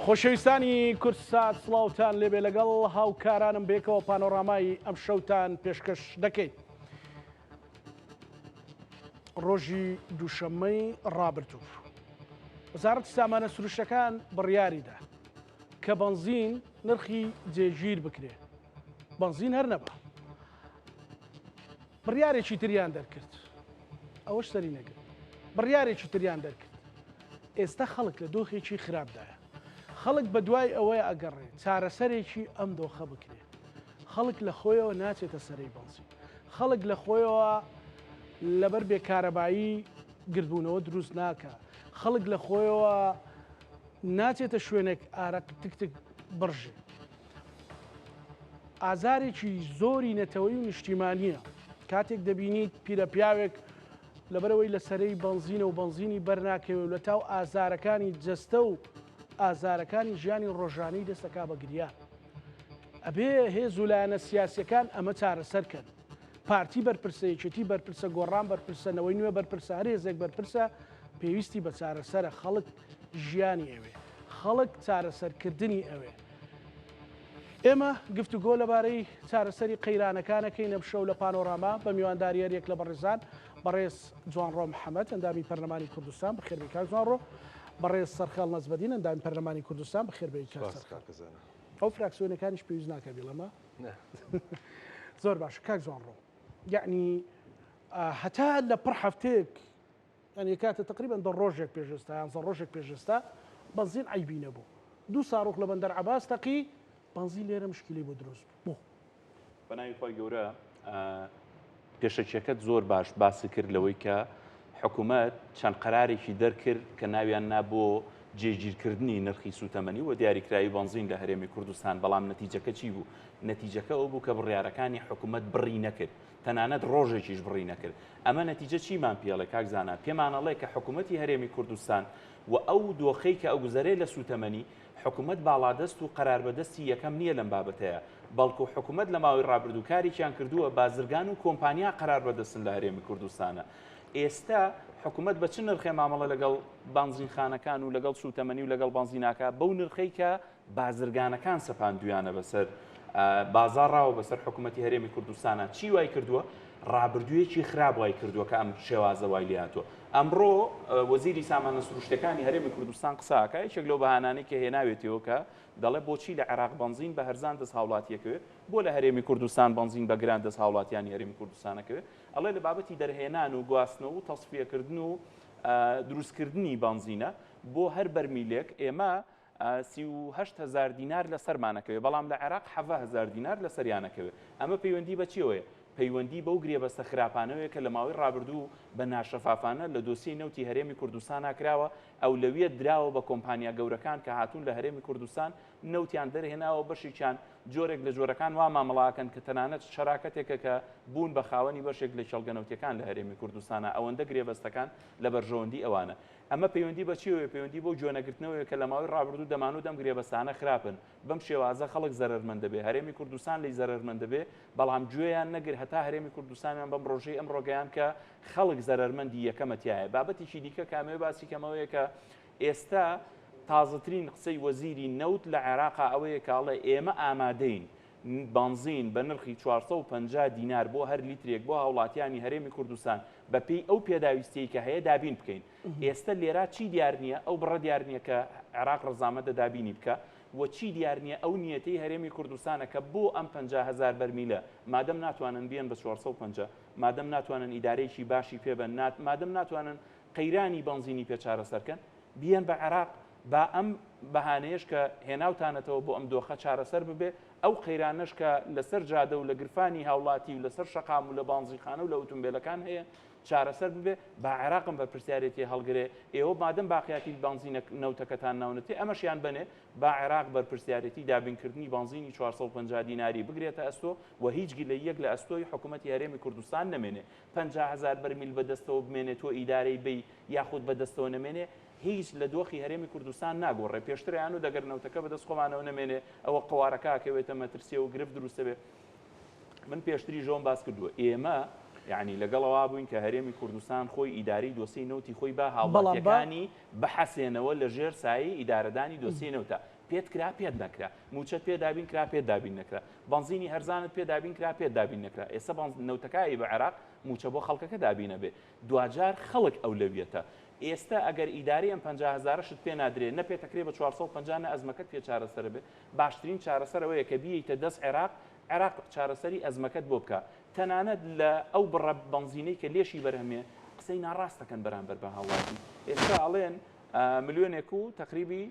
خۆشەویستانی کوردسات سڵاوتان لێبێ لەگەڵ هاوکارانم بێکەوە پانۆرامای ئەم شەوتان پێشکەش دەکەین. ڕۆژی دووشەممەی ڕابردوو وەزارەتی سامانە سروشتەکان بڕیاریدا کە بەنزین نرخی جێگیر بکرێ بەنزین هەر نەبا بڕیارێکی تریان دەرکرد ئەوەش سەری نەگرت بڕیارێکی تریان دەرکرد ئێستا خەڵک لە دۆخێکی خراپدایە خەڵک بە دوای ئەوەیە ئەگەڕێ چارەسەرێکی ئەم دۆخە بکرێ خەڵک لە خۆیەوە ناچێتە سەرەی بەنزین خەڵک لە خۆیەوە لەبەر بێ کارەبایی گردبوونەوە دروست ناکا خەڵک لە خۆیەوە ناچێتە شوێنێک ئارەق تک تک بڕژێ ئازارێکی زۆری نەتەوەی و نیشتیمانیە کاتێک دەبینیت پیرە پیاوێک لەبەرەوەی لە سەرەی بەنزینە و بەنزینی بەرناکەوێ و لە تاو ئازارەکانی جەستە و ئازارەکانی ژیانی ڕۆژانەی دەستەکا بە گریان. ئەبێ هێز و لایەنە سیاسیەکان ئەمە چارەسەر کەن. پارتی بەرپرسە، یەکێتی بەرپرسە، گۆڕان بەرپرسە، نەوەی نوێ بەرپرسە، هەر هێزێک بەرپرسە پێویستی بە چارەسەرە، خەڵک ژیانی ئەوێ، خەڵک چارەسەرکردنی ئەوێ. ئێمە گفتوگۆ لەبارەی چارەسەری قەیرانەکان ئەکەین ئەمشەو لە پانۆراما بە میوانداری هەریەک لە بەڕێزان بەڕێز جوانڕۆ محەمەد ئەندامی پەرلەمانی کوردستان، بەخێربێی کاک جوانڕۆ، بەڕێز سەرخێڵ نەجمەدین ئەندامی پەرلەمانی کوردستان، بەخێربێی کاک سەرخێڵ. ئەو فراکسیۆنەکانیش پێویست ناکە بیڵێمە. زۆر باش کاک جوانڕۆ، یەعنی هەتا لە پڕ هەفتەیەک یانی کاتە تەقریبەن دە ڕۆژێک پێش ئێستا یانزە ڕۆژێک پێش ئێستا بەنزین عەیبی نەبوو دوو ساروخ لە بەندەر عەباس تەقی بەنزین لێرە مشکیلەی بۆ دروست بوو بۆ؟ بەناوی خوای گەورە پێشەکیەکەت زۆر باش باسی کرد لەوەی کە حکوومەت چەند قەرارێکی دەرکرد کە ناویان نا بۆ جێگیرکردنی نرخی سوتەمەنی و دیاریکراوی بەنزین لە هەرێمی کوردستان بەڵام نەتیجەکە چی بوو نەتیجەکە ئەو بوو کە بڕیارەکانی حکوومەت بڕی نەکرد تەنانەت ڕۆژێکیش بڕی نەکرد. ئەمە نەتیجە چیمان پێڵێ کاک زانا؟ پێمان ئەڵێ کە حکوومەتی هەرێمی کوردستان و ئەو دۆخەی کە ئەگوزەرێ لە سووتەمەنی، حکوومەت باڵادەست و قەراربەدەستی یەکەم نییە لەم بابەتەیا، بەڵکوو حکوومەت لە ماوەی ڕابردوو کارێکیان کردووە بازرگان و کۆمپانیا قەراربەدەستن لە هەرێمی کوردستانا. ئێستا حکوومەت بە چ نرخێ مامەڵە لەگەڵ بانزینخانەکان و لەگەڵ سووتەمەنی و لەگەڵ بانزیناکا؟ بەو نرخەی کە بازرگانەکان سەپاندویانە بەسەر بازاڕا و بەسەر حکوومەتی هەرێمی کوردستانە چی وای کردووە ڕابردوویەکی خراپ وای کردووە کە ئەم شێوازە وای لێهاتووە ئەمڕۆ وەزیری سامانە سروشتەکانی هەرێمی کوردستان قساکە یەکێک لەو بەهانانەی کە هێناوێتیەوە کە دەڵێ بۆچی لە عێراق بەنزین بە هەرزان دەست هاوڵاتیەکەوێ بۆ لە هەرێمی کوردستان بەنزین بە گران دەست هاوڵاتیانی هەرێمی کوردستانەکەوێ ئەڵێ لە بابەتی دەرهێنان و گواستنەوە و تەسفیەکردن و دروستکردنی بەنزینە بۆ هەر بەرمیلێک ئێمە 38 هەزار دینار لەسەرمان ئەکەوێ، بەڵام لە عێراق 17 هەزار دینار لەسەریان ئەکەوێ. ئەمە پەیوەندی بە چیەوەیە؟ پەیوەندی بەو گرێبەستە خراپانەوەیە کە لە ماوەی ڕابردوو بە ناشەفافانە لە دۆسیەی نەوتی هەرێمی کوردستانا کراوە، ئەولەویەت دراوە بە کۆمپانیا گەورەکان کە هاتوون لە هەرێمی کوردستان نەوتیان دەرهێناوە، بەشێکیان جۆرێک لە جۆرەکان وا مامەڵە ئەکەن کە تەنانەت شەراکەتێکە کە بوون بە خاوەنی بەشێک لە کێڵگە نەوتیەکان لە هەرێمی کوردستانا، ئەوەندە گرێبەستەکان لە بەرژەوەندی ئەوانە. ئەمە پەیوەندی بە چیەوەیە؟ پەیوەندی بەو گوێنەگرتنەوەیە کە لە ماوەی ڕابردوو دەمانوت ئەم گرێبەستانە خراپن، بەم شێوازە خەڵک زەرەرمەند دەبێ، هەرێمی کوردستان لێی زەرەرمەند دەبێ، بەڵام گوێیان نەگرت هەتا هەرێمی کوردستانیان بەم ڕۆژەی ئەمڕۆ گەیاند کە خەڵک زەرەرمەندی یەکەمە تیایە. بابەتێکی دیکە کە ئەمەوێ باسی کەم ئەوەیە کە ئێستا تازەترین قسەی وەزیری نەوت لە عێراقا ئەوەیە کە ئەڵێ ئێمە ئامادەین بەنزین بە نرخی 450 دینار بۆ هەر لیترێک بۆ هاوڵاتیانی هەرێمی کوردستان بە پێی ئەو پێداویستیەی کە هەیە دابین بکەین. ئێستە لێرا چی دیار نییە؟ ئەو بڕە دیار نییە کە عێراق ڕەزامەندە دابینی بکا و چی دیار نییە ئەو نیەتەی هەرێمی کوردستانە کە بۆ ئەم 50 هەزار بەرمیلە مادەم ناتوانن بیەن بە 450 مادەم ناتوانن ئیدارەیەکی باشی پێ بەن مادەم ناتوانن قەیرانی بەنزینی پێ چارەسەر کەن بیەن بە عێراق با ئەم بەهانەیەش کە هێناوتانەتەوە بۆ ئەم دۆخە چارەسەر ببێ، ئەو قەیرانەش کە لەسەر جادە و لە گرفانی هاوڵاتی و لەسەر شەقام و لە بانزینخانە و لە ئوتومبێلەکان هەیە چارەسەر ببێ، با عێراق ئەم بەرپرسیارێتیە هەڵگرێ، ئێوە مادەم باقیاتی بانزینە نەوتەکەتان ناونەتێ ئەمەشیان بەنێ، با عێراق بەرپرسیارێتی دابینکردنی بانزینی 450 دیناری بگرێتە ئەستۆ و هیچ گلەییەک لە ئەستۆی حکومەتی هەرێمی کوردستان نەمێنێ. 50 هەزار بەرمیل بەدەستەوە بمێنێ تۆ ئیدارەی بەی یاخود بەدەستەوە نەمێنێ، هیچ لە دۆخی هەرێمی کوردستان ناگۆڕێ، پێشتر ئەیانوت ئەگەر نەوتەکە بەدەست خۆمانەوە نەمێنێ ئەوە قەوارەکە ئەکەوێتە مەترسیەوە گرفت دروست دەبێ، من پێشتریش ئەوەم باس کردووە ئێمە. یەعنی لەگەڵ ئەوە بووین کە هەرێمی کوردستان خۆی ئیدارەی دۆسیەی نەوتی خۆی با هاوڵاتیەکانی بحەسێنەوە لە ژێر سایەی ئیدارەدانی دۆسیەی نەوتا. پێت کرا پێت نەکرا. مووچەت پێ دابین کرا پێت دابین نەکرا. بەنزینی هەرزانت پێ دابین کرا پێت دابین نەکرا. ئێستا نەوتەکە ئەی بە عێراق مووچە بۆ خەڵکەکە دابین ئەبێ. دواجار خەڵک ئەولەویەتە. ئێستا ئەگەر ئیدارەی ئەم 50 هەزارەشت پێ نادرێ نە پێتەکرێ بە 450 نە ئەزمەکەت پێ چارەسەر بێ. باشترین چارەسەر ئەوەیە کە بیەیتە دەست عێراق، عێراق چارەسەری ئەزمەکەت بۆ بکا. تەنانەت لە ئەو بڕە بەنزینەی کە لێشی بەرهەمێ قسەی ناڕاست دەکەن بەرامبەر بە هاوڵاتی. ئێستا ئەڵێن ملیۆنێک و تەقریبی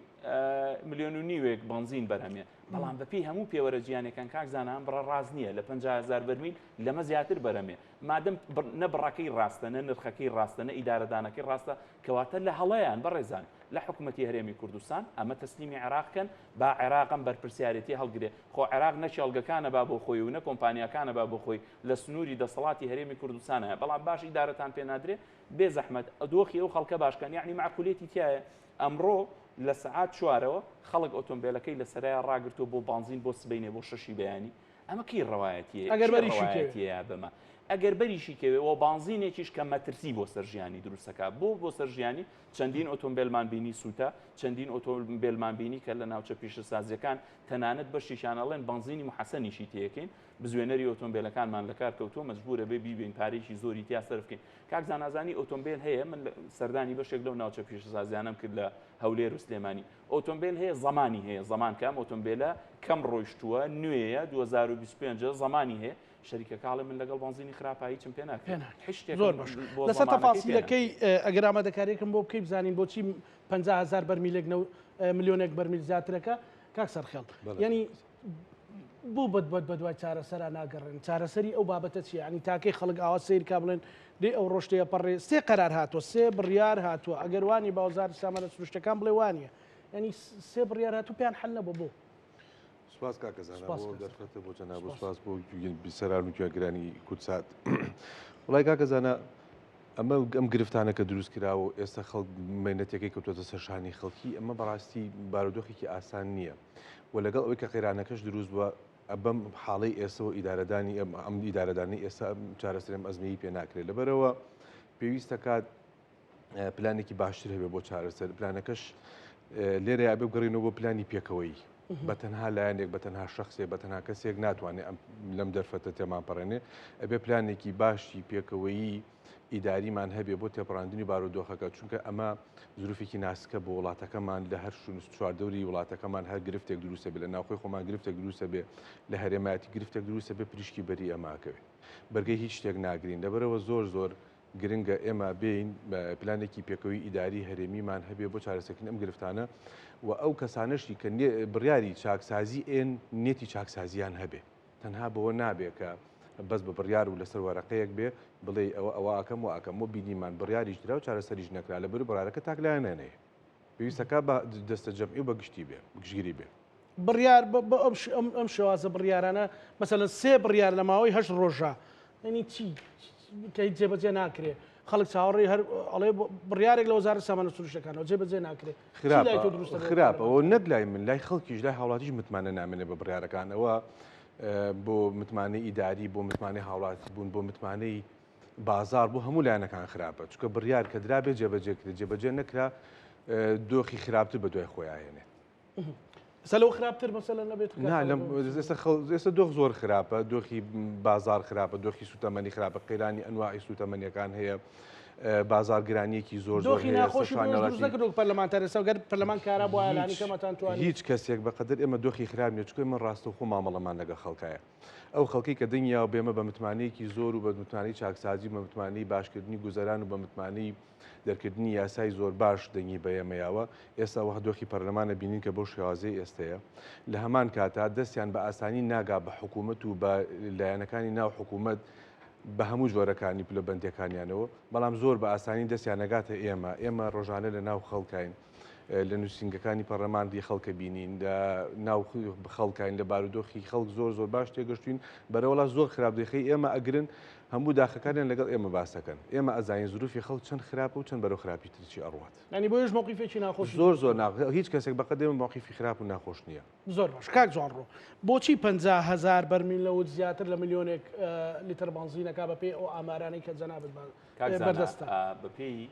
ملیۆن و نیوێک بەنزین بەرهەمێ، بەڵام بەپێی هەموو پێوەرە جیهانیەکان کاک زانا ئەم بڕە ڕاست نییە، لە 50,000 بەرمیل لەمە زیاتر بەرهەمێ. مادەم نە بڕەکەی ڕاستە، نە نرخەکەی ڕاستە، نە ئیدارەدانەکەی ڕاستە، کەواتە لە هەڵەیان بەڕێزان لە حکومەتی هەرێمی کوردستان ئەمە تەسلیمی عێراق کەن، با عێراق ئەم بەرپرسیارێتیە هەڵگرێ. خۆ عێراق نە کێڵگەکانە با بۆ خۆی و نە کۆمپانیاکانە با بۆ خۆی، لە سنووری دەسەڵاتی هەرێمی کوردستانایە، بەڵام باش ئیدارەتان پێ نادرێ، بێ زەحمەت دۆخی ئەو خەڵکە باش کەن. یەعنی مەعقولیەتی تیایە ئەمڕۆ لە سەعات چوارەوە خەڵک ئۆتۆمبێلەکەی لە سەرایە ڕاگرتووە بۆ بانزین بۆ سبەینێ بۆ شەشی بەیانی. ئەمە کەی ڕەوایەتیە؟ ئەگەر بەریشی کەوێ بەمە ئەگەر بەریشی کەوێ و بانزینێکیش کە مەترسی بۆ سەر ژیانی دروستەکە بۆ بۆ سەر ژیانی چەندین ئۆتۆمبیلمان بینی سووتە چەندین ئۆتۆمبیلمان بینی کە لە ناوچە پیشەسازیەکان تەنانەت بەشێکیان ئەڵێن بەنزینی محەسەنیشی تێکەین بزوێنەری ئۆتۆمبیلەکانمان لەکار کەوتووە مەجبورە بێ بیبین پارێکی زۆری تیا سەرف بکەین کاک زانازانی ئۆتۆمبیل هەیە من سەردانی بەشێک لەو ناوچە پیشەسازیانەم کرد لە هەولێر و سلێمانی ئۆتۆمبیل هەیە زەمانی هەیە زەمان کە ئەم ئۆتۆمبیلە کەم ڕۆیشتووە نوێیە 2025 زەمانی هەیە شەریکەکە ئەڵێ من لەگەڵ بەنزینی خراپا هیچم پێ ناکرێت هیچ شتێکم زۆر باش بۆ لەسەر زەمانەکەی پێ تەفاسیلەکەی ئەگەر ئامادەکاریەکم بۆ بکەی بزانین بۆچی 50 هەزار بەرمیلێک نەو ملیۆنێک بەرمیل زیاترەکە کاک سەرخێڵ بەڵێ. یعنی بۆ بەد بەد بەدوای چارەسەرا ناگەڕێن چارەسەری ئەو بابەتە چییە یعنی تاکەی خەڵک ئاوا سەیر کا بڵێن دەی ئەو ڕۆژ تێپەڕێ سێ قەرار هاتووە سێ بڕیار هاتووە ئەگەر وانی با وەزارەتی سامانە سروشتەکان بڵێ وانییە یعنی سێ بڕیار هاتوو پێیان حل نەبوو بۆ سپاس کاکە زانا سپاس بۆ کاک زانا. دەرفەتە بۆ جەناب و سپاس. سپاس بۆ بیسەران و گوێگرانی کوردسات. وڵای کاکە زانا ئەمە ئەم گرفتانە کە دروست کراوە و ئێستا خەڵک مەینەتەکەی کەوتۆتە سەر شانی خەڵکی ئەمە بەڕاستی بارودۆخێکی ئاسان نییە و لەگەڵ ئەوەی کە قەیرانەکەش دروست بووە بەم حاڵەی ئێستەوە ئیدارەدانی ئەم ئیدارەدانی ئێستا چارەسەری ئەم ئەزمەیی پێ ناکرێت لەبەرەوە پێویستە کات پلانێکی باشتر هەبێ بۆ چارەسەر پلانەکەش لێرە ئەبێ بگەڕینەوە بۆ پلانی پێکەوەیی بە تەنها لایەنێک بە تەنها شخصێک بە تەنها کەسێک ناتوانێت لەم دەرفەتە تێمان پەڕێنێ ئەبێ پلانێکی باشی پێکەوەیی ئیداریمان هەبێ بۆ تێپەڕاندنی بارودۆخەکە چونکە ئەمە زروفێکی ناسکە بۆ وڵاتەکەمان لە هەر شوون چواردەوری وڵاتەکەمان هەر گرفتێک دروستە بێ لە ناوخۆی خۆمان گرفتێک دروستە بێ لە هەرێمایەتی گرفتێک دروستە بێ پریشکی بەری ئەماکەوێ بەرگەی هیچ شتێک ناگرین لەبەرەوە زۆر زۆر گرنگە ئێمە بێین پلانێکی پێکەوەی ئیداری هەرێمیمان هەبێ بۆ چارەسەرکردنی ئەم گرفتانە و ئەو کەسانەشی کە بڕیاری چاکسازی ئێن نێتی چاکسازیان هەبێ تەنها بەوە نابێ کە بەس بە بڕیار و لەسەر وەرەقەیەک بێ بڵێ ئەوە ئەوە ئەکەم و ئەکەم و بینیمان بڕیاریش درا و چارەسەریش نەکرا لەبەر بڕارەکە تاکلایەنەیە پێویستەکە بە دەستە جەمعی و بە گشتی بێ گشتگیری بێ. بڕیار ئەم شێوازە بڕیارانە مەسەلەن سێ بڕیار لە ماوەی هەشت ڕۆژە یعنی چی کە هیچ جێبەجێ ناکرێ خەڵک چاوەڕێی هەر ئەڵێ بڕیارێک لە وەزارەت سامانە سروشتەکانەوە جێبەجێ ناکرێ خراپە ئەوە نەک لای من لای خەڵکیش لای هاوڵاتیش متمانە نامێنێ بە بڕیارەکانەوە بۆ متمانەی ئیداری بۆ متمانەی هاوڵاتی بوون بۆ متمانەی بازار بۆ هەموو لایەنەکان خراپە چونکە بڕیار کە درابێ جێبەجێ کرێت جێبەجێ نەکرا دۆخی خراپتر بە دوای خۆیان هێنێت. ئێستا لەو خراپتر مەسەلەن نەبێت ئێستا دۆخ زۆر خراپە دۆخی بازار خراپە دۆخی سوتەمەنی خراپە قەیرانی ئەنواعی سوتەمەنیەکان هەیە بازارگرانیەکی زۆر دۆخی ناخۆشی نەکردو پەرلەمانتار ئێستا گەر پەرلەمان کارا بۆ ئالانی کەمەتان توانی هیچ کەسێک بەقەدەر ئێمە دۆخی خراپ نیە چونکە ئێمە ڕاستەوخۆ مامەڵەمان لەگەڵ خەڵکایە ئەو خەڵکی کە دنیا و بێمە بە متمانەیەکی زۆر و بە متمانەی چاکسازی و بە متمانەی باشکردنی گوزەران و بە متمانەی دەرکردنی یاسای زۆر باش دەنگی بە ئێمە یاوە، ئێستا وەها دۆخی پەرلەمان ئەبینین کە بەو شێوازەی ئێستەیە، لە هەمان کاتا دەستیان بە ئاسانی ناگا بە حکوومەت و بە لایەنەکانی ناو حکوومەت بە هەموو جۆرەکانی پلەبەندیەکانیانەوە، بەڵام زۆر بە ئاسانی دەستیان ئەگاتە ئێمە، ئێمە ڕۆژانە لە ناو خەڵکاین، لە نووسینگەکانی پەرلەمان دی خەڵکە بینین، لە ناو خەڵکاین، لە بارودۆخی خەڵک زۆر زۆر باش تێگەشتوین، بەرەوەڵا زۆر خراپ دەخەی ئێمە ئەگرن. هەموو داخەکانیان لەگەڵ ئێمە باس ئەکەن. ئێمە ئەزانین زروفی خەڵک چەند خراپە و چەند بەرەو خراپی ترچی ئەڕوات. یانی بۆیەش مەوقیفێکی ناخۆشی زۆر زۆر نا هیچ کەسێک بەقەد ئێمە مەوقیفی خراپ و ناخۆش نییە. زۆر باش کاک جوانڕۆ بۆچی 50 هەزار بەرمیل نەوت زیاتر لە ملیۆنێک لیتر بەنزینەکە بەپێی ئەو ئامارانەی کە جەنابت کاک زانا بەردەستە؟ بەپێی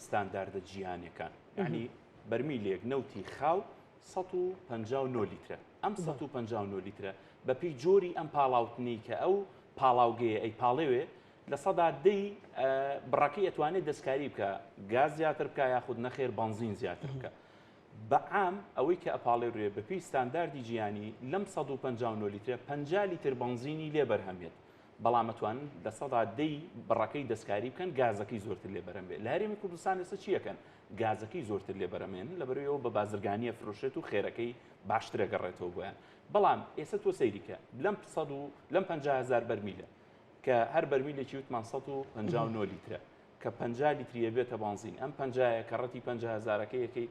ستانداردە جیهانیەکان یانی بەرمیلێک نەوتی خاو 159 لیترە ئەم 159 لیترە بەپێی جۆری ئەم پاڵاوتنەی کە ئەو پاڵاوگەیە ئەیپاڵێوێ 10% ی بڕەکەی ئەتوانێت دەستکاری بکە گاز زیاتر بکە یاخود نەخێر بەنزین زیاتر بکە بە عام ئەوەی کە ئەپاڵێورێ بەپێی ستانداردی جیهانی لەم 159 لیترە 50 لیتر بەنزینی لێ بەرهەمێت بەڵام ئەتوانن 10% ی بڕەکەی دەستکاری بکەن گازەکەی زۆرتر لێ بەرهەم بێت لە هەرێمی کوردستان ئێستا چی ئەکەن گازەکەی زۆرتر لێ بەرهەمێنن لەبەرئەوە بە بازرگانیە فرۆشێت و خێرەکەی باشترە گەڕێتەوە بۆیان بەڵام ئێستا تۆ سەیری کە لەم سەد و لەم 50 هەزار بەرمیلە کە هەر بەرمیلێکی وتمان 159 لیترە کە 50 لیتریە بێتە بانزین ئەم پەنجایە کە ڕەتی 50 هەزارەکە یەکەی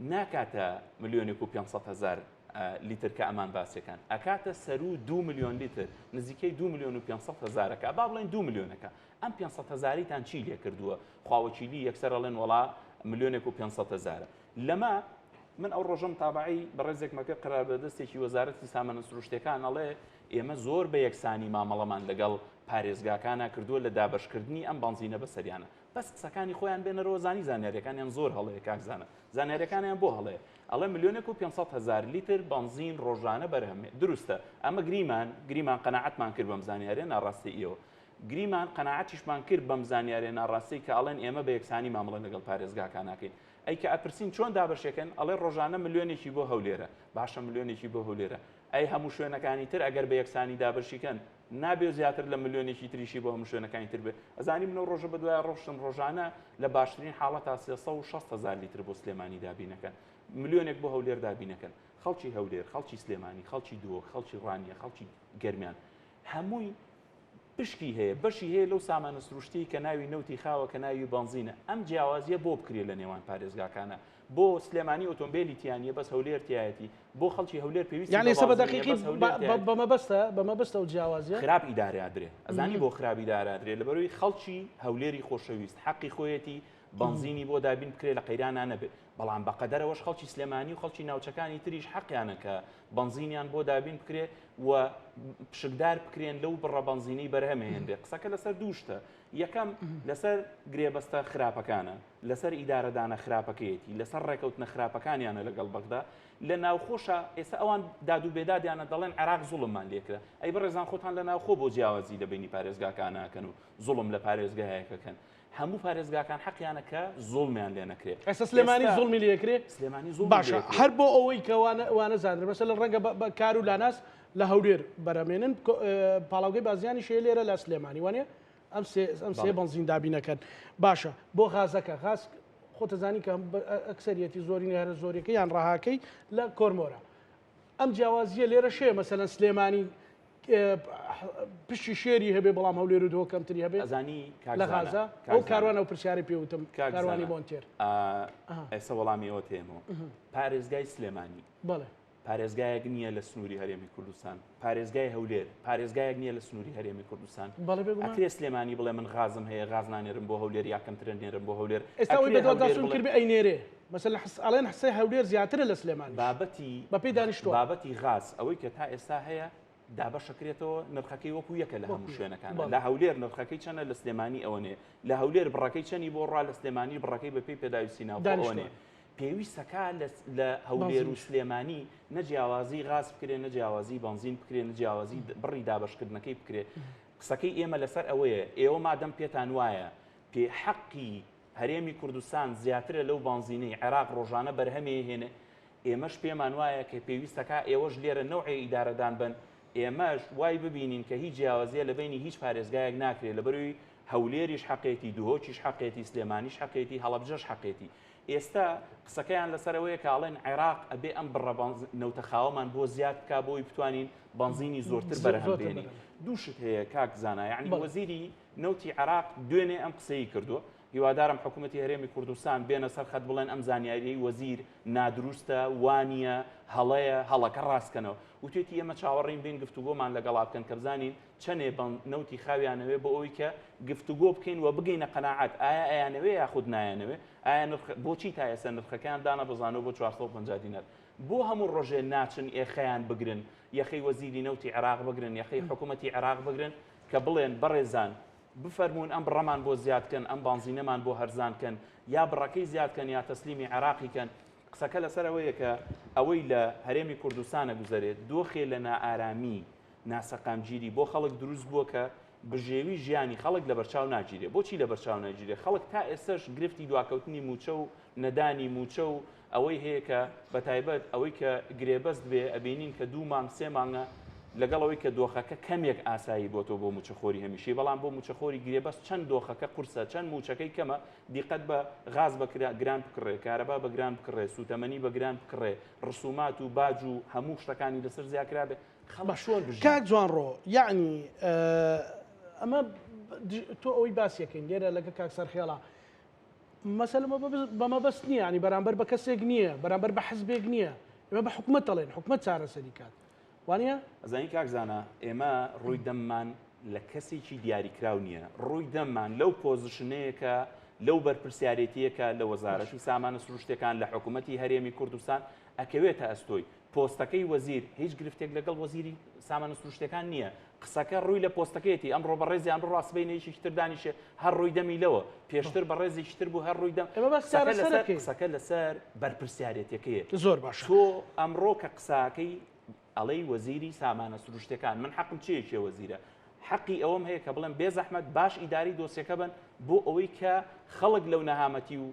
ناکاتە ملیۆنێک و 500 هەزار لیتر کە ئەمان باسیەکان ئەکاتە سەرو 2 ملیۆن لیتر نزیکەی 2 ملیۆن و 500 هەزارەکە با بڵێن 2 ملیۆنەکە ئەم 500 هەزاریتان چی لێ کردووە خواوەکیلی یەکسەر ئەڵێن وەڵا ملیۆنێک و 500 هەزارە لەمە من ئەو ڕۆژەم تابعی بەڕێزێک مەکە قرار بەدەستێکی وەزارەتی سامانە سروشتەکان ئەڵێ ئێمە زۆر بە یەکسانی مامەڵەمان لەگەڵ پارێزگاکانە کردووە لە دابەشکردنی ئەم بەنزینە بەسەریانە بەس قسەکانی خۆیان بێنەرەوە زانی زانیاریەکانیان زۆر هەڵەیە کاک زانە زانیاریەکانیان بۆ هەڵەیە ئەڵێ ملیۆنێک و 500 هەزار لیتر بەنزین ڕۆژانە بەرهەمێ دروستە ئەمە گریمان گریمان قەناعەتمان کرد بەم زانیاریە ناڕاستی ئێوە گریمان قەناعەتیشمان کرد بەم زانیاریە ناڕاستی کە ئەڵێن ئێمە بە یەکسانی مامەڵە لەگەڵ پارێزگاکان ناکەین ئەی کە ئەپرسین چۆن دابەشێکن ئەڵێ ڕۆژانە ملیۆنێکی بۆ هەولێرە باشە ملیۆنێکی بۆ هەولێرە ئەی هەموو شوێنەکانی تر ئەگەر بە یەکسانی دابەشیکەن نابێ زیاتر لە ملیۆنێکی تریشی بۆ هەموو شوێنەکانی تر بێ ئەزانی من ئەو ڕۆژە بەدوای ڕۆشتم ڕۆژانە لە باشترین حاڵەتا 360 هەزار لیتر بۆ سلێمانی دابینەکەن ملیۆنێک بۆ هەولێر دابینەکەن خەڵکی هەولێر خەڵکی سلێمانی خەڵکی دهۆک خەڵکی ڕانیە خەڵکی گەرمیان هەمووی پشکی هەیە بەشی هەیە لەو سامانە سروشتی کە ناوی نەوتی خاوە کە ناوی بەنزینە ئەم جیاوازیە بۆ بکرێت لە نێوان پارێزگاکانە بۆ سلێمانی ئۆتۆمبیلی تیانە بەس هەولێر تایەتی بۆ خەڵکی هەولێر پێویستی یعنی ئێستا بە دەقیقی بە مەبەستە بە مەبەستە و جیاوازیە خراپ ئیدارە ئەدرێ ئەزانی بۆ خراپ ئیدارە ئەدرێ لەبەرەوەی خەڵکی هەولێری خۆشەویست حەقی خۆیەتی بەنزینی بۆ دابین بکرێ لە قەیرانا نەبێ بەڵام بەقەدەرەوەش خەڵکی سلێمانی و خەڵکی ناوچەکانی تریش حەقیانە کە بەنزینیان بۆ دابین بکرێ و پشکدار بکرێن لەو بڕە بەنزینەی بەرهەمهێنرێ قسەکە لەسەر دوو شتە یەکەم لەسەر گرێبەستە خراپەکانە لەسەر ئیدارەدانە خراپەکەیەتی لەسەر ڕێکەوتنە خراپەکانیانە لەگەڵ بەغدا لە ناوخۆشە ئێستا ئەوان داد و بێدادیانە دەڵێن عێراق زوڵممان لێکرا ئەی بەڕێزان خۆتان لە ناوخۆ بۆ جیاوازی لە بینی پارێزگاکان ناکەن و زوڵم لە پارێزگایەکەکەن هەموو پارێزگاکان حەقیانە کە زوڵمیان لێ نەکرێ. ئێستا سلێمانی زوڵمی لێکرێ؟ سلێمانی زوڵمی باشە هەر بۆ ئەوەی کە وانەزانرێ مەسەلەن ڕەنگە بە کار و لاناس لە هەولێر بەرەمێنن پاڵاوگەی بازیانی شێ لێرە لە سلێمانی وانە ئەم سێ ئەم سێ بەنزین دابینەکەن باشە بۆ غازەکە غاز خۆتەزانی کە ئەکسەریەتی زۆرینە هەرە زۆریەکە یان ڕەهاکەی لە کۆرمۆرە ئەم جیاوازیە لێرە شێ مەسەلەن سلێمانی پشتی شێری هەبێ بەڵام هەولێر و دهۆک کەمتری هەبێ ئەزانی لە غازە ئەو کاروان ئەو پرسیاری پێوتم کاروانی بۆنتێر ئێستا وەڵامی ئەوە تێمەوە پارێزگای سلێمانی بەڵێ پارێزگایەک نییە لە سنووری هەرێمی کوردستان پارێزگای هەولێر پارێزگایەک نییە لە سنووری هەرێمی کوردستان ئەکرێ سلێمانی بڵێ من غازم هەیە غاز نانێرم بۆ هەولێر یا کەمترە نێرم بۆ هەولێر ئێستا ئەوەی بەدواداچوون کردبێ ئەینێرێ مەسەلەن حس ئەڵێن حسەی هەولێر زیاترە لە سلێمانیش بابەتی بەپێی دانیشتووان بابەتی غاز ئەوەی کە تا ئێستا هەیە دابەشەکرێتەوە نرخەکەی وەکو یەکە لە هەموو شوێنەکان لە هەولێر نرخەکەی چەنە لە سلێمانی ئەوەنێ لە هەولێر بڕەکەی چەنی بۆ ڕا لە سلێمانی بڕەکەی بەپێی پێداویستی ناوخۆ ئەوەنێ پێویستەکە لە هەولێر و سلێمانی نە جیاوازی غاز بکرێ نە جیاوازی بەنزین بکرێ نە جیاوازی بڕی دابەشکردنەکەی بکرێ قسەکەی ئێمە لەسەر ئەوەیە ئێوە مادەم پێتان وایە پێ حەقی هەرێمی کوردستان زیاترە لەو بانزینەی عێراق ڕۆژانە بەرهەمێهێنێ ئێمەش پێمان وایە کە پێویستەکا ئێوەش لێرە نەوعێ ئیدارەدان بن ئێمەش وای ببینین کە هیچ جیاوازیە لە بەینی هیچ پارێزگایەک ناکرێ لەبەروی هەولێریش حەقێتی دهۆکیش حەقێتی سلێمانیش حەقێتی هەڵەبجەش حەقێتی ئێستا قسەکەیان لەسەر ئەوەیە کە ئەڵێن عێراق ئەبێ ئەم بڕە نەوتە خاوەمان بۆ زیاد بکا بۆی بتوانین بەنزینی زۆرتر بەرهەم بێنین دوو شت هەیە کاک زانا یعنی وەزیری نەوتی عێراق دوێنێ ئەم قسەی کردووە. هیوادارم حکوومەتی هەرێمی کوردستان بێنە سەر خەت بڵێن ئەم زانیاریەی وەزیر نادروستە وانە هەڵەیە هەڵەکە ڕاستکەنەوە وتێتی ئێمە چاوەڕێین بین گفتوگۆمان لەگەڵا بکەن کە بزانین چەنێ بەن نەوتی خاویانەوێ بۆ ئەوەی کە گفتوگۆ بکەین و بگەینە قەناعەت ئایا ئەیانەوێ یاخود نایانەوێ ئایا نرخ بۆچی تا ئێستا نرخەکەیان دانەبەزانەوە بۆ 450 دینار بۆ هەموو ڕۆژێ ناچن ئێخەیان بگرن یەخەی وەزیری نەوتی عێراق بگرن یەخەی حکوومەتی عێراق بگرن کە بڵێن بەڕێزان بفەرموون ئەم بڕەمان بۆ زیاد کەن ئەم بانزینەمان بۆ هەرزان کەن یا بڕەکەی زیاد کەن یا تەسلیمی عێراقی کەن قسەکە لەسەر ئەوەیە کە ئەوەی لە هەرێمی کوردستان ئەگوزەرێت دۆخێ لە نائارامی، ناسەقامگیری بۆ خەڵک دروست بووە کە بژێوی ژیانی خەڵک لەبەرچاو ناگیرێ. بۆچی لەبەرچاو ناگیرێ؟ خەڵک تا ئێستەش گرفتی دواکەوتنی مووچە و نەدانی مووچە و ئەوەی هەیە کە بەتایبەت ئەوەی کە گرێبەست بێ ئەبینین کە دوو مانگ سێ مانگە لەگەڵ ئەوەی کە دۆخەکە کەمێک ئاسایی بۆتەوە بۆ مووچەخۆری هەمیشەی بەڵام بۆ مووچەخۆری گرێبەست چەند دۆخەکە قورسە چەند مووچەکەی کەمە دیقەت بە غاز بە گران بکڕێ، کارەبا بە گران بکڕێ، سووتەمەنی بە گران بکڕێ، ڕسومات و باج و هەموو شتەکانی لەسەر زیا کرابێ، خەڵک چۆن بژی؟ کاک جوانڕۆ یەعنی ئەمە تۆ ئەوەی باسیەکەین لێرە لەگە کاک سەرخێڵا مەسەلە بە مەبەست نییە ینی بەرامبەر بە کەسێک نییە بەرامبەر بە حزبێک نییە ئێمە بە حکومەت دەڵێن حکومەت چارەسەری کات وانە؟ ئەزانی کاک زانا ئێمە ڕووی دەممان لە کەسێکی دیاریکراو نییە ڕووی دەممان لەو position ەیە کە لەو بەرپرسیارێتیە کە لە وەزارەتی سامانە سروشتەکان لە حکوومەتی هەرێمی کوردستان ئەکەوێتە ئەستۆی پۆستەکەی وەزیر هیچ گرفتێک لەگەڵ وەزیری سامانە سروشتەکان نییە قسەکە ڕووی لە پۆستەکەیەتی ئەمڕۆ بەڕێزیان ڕۆ سبەینێ یەکێکی تر دانیشێ هەر ڕووی دەمی لەوە پێشتر بەڕێزێکی تر بوو هەر ڕووی دەم ئێمە باس قسەکە لەسەر چارەسەرەکەین. قسەکە لەسەر بەرپرسیارێتیەکەیە زۆر باشە. تۆ ئەمڕۆ کە قساکەی ئەڵێی وەزیری سامانە سروشتەکان من حەقم چییە کێ وەزیرە حەقی ئەوەم هەیە کە بڵێم بێ زەحمەت باش ئیداری دۆسیەکە بن بۆ ئەوەی کە خەڵک لەو نەهامەتی و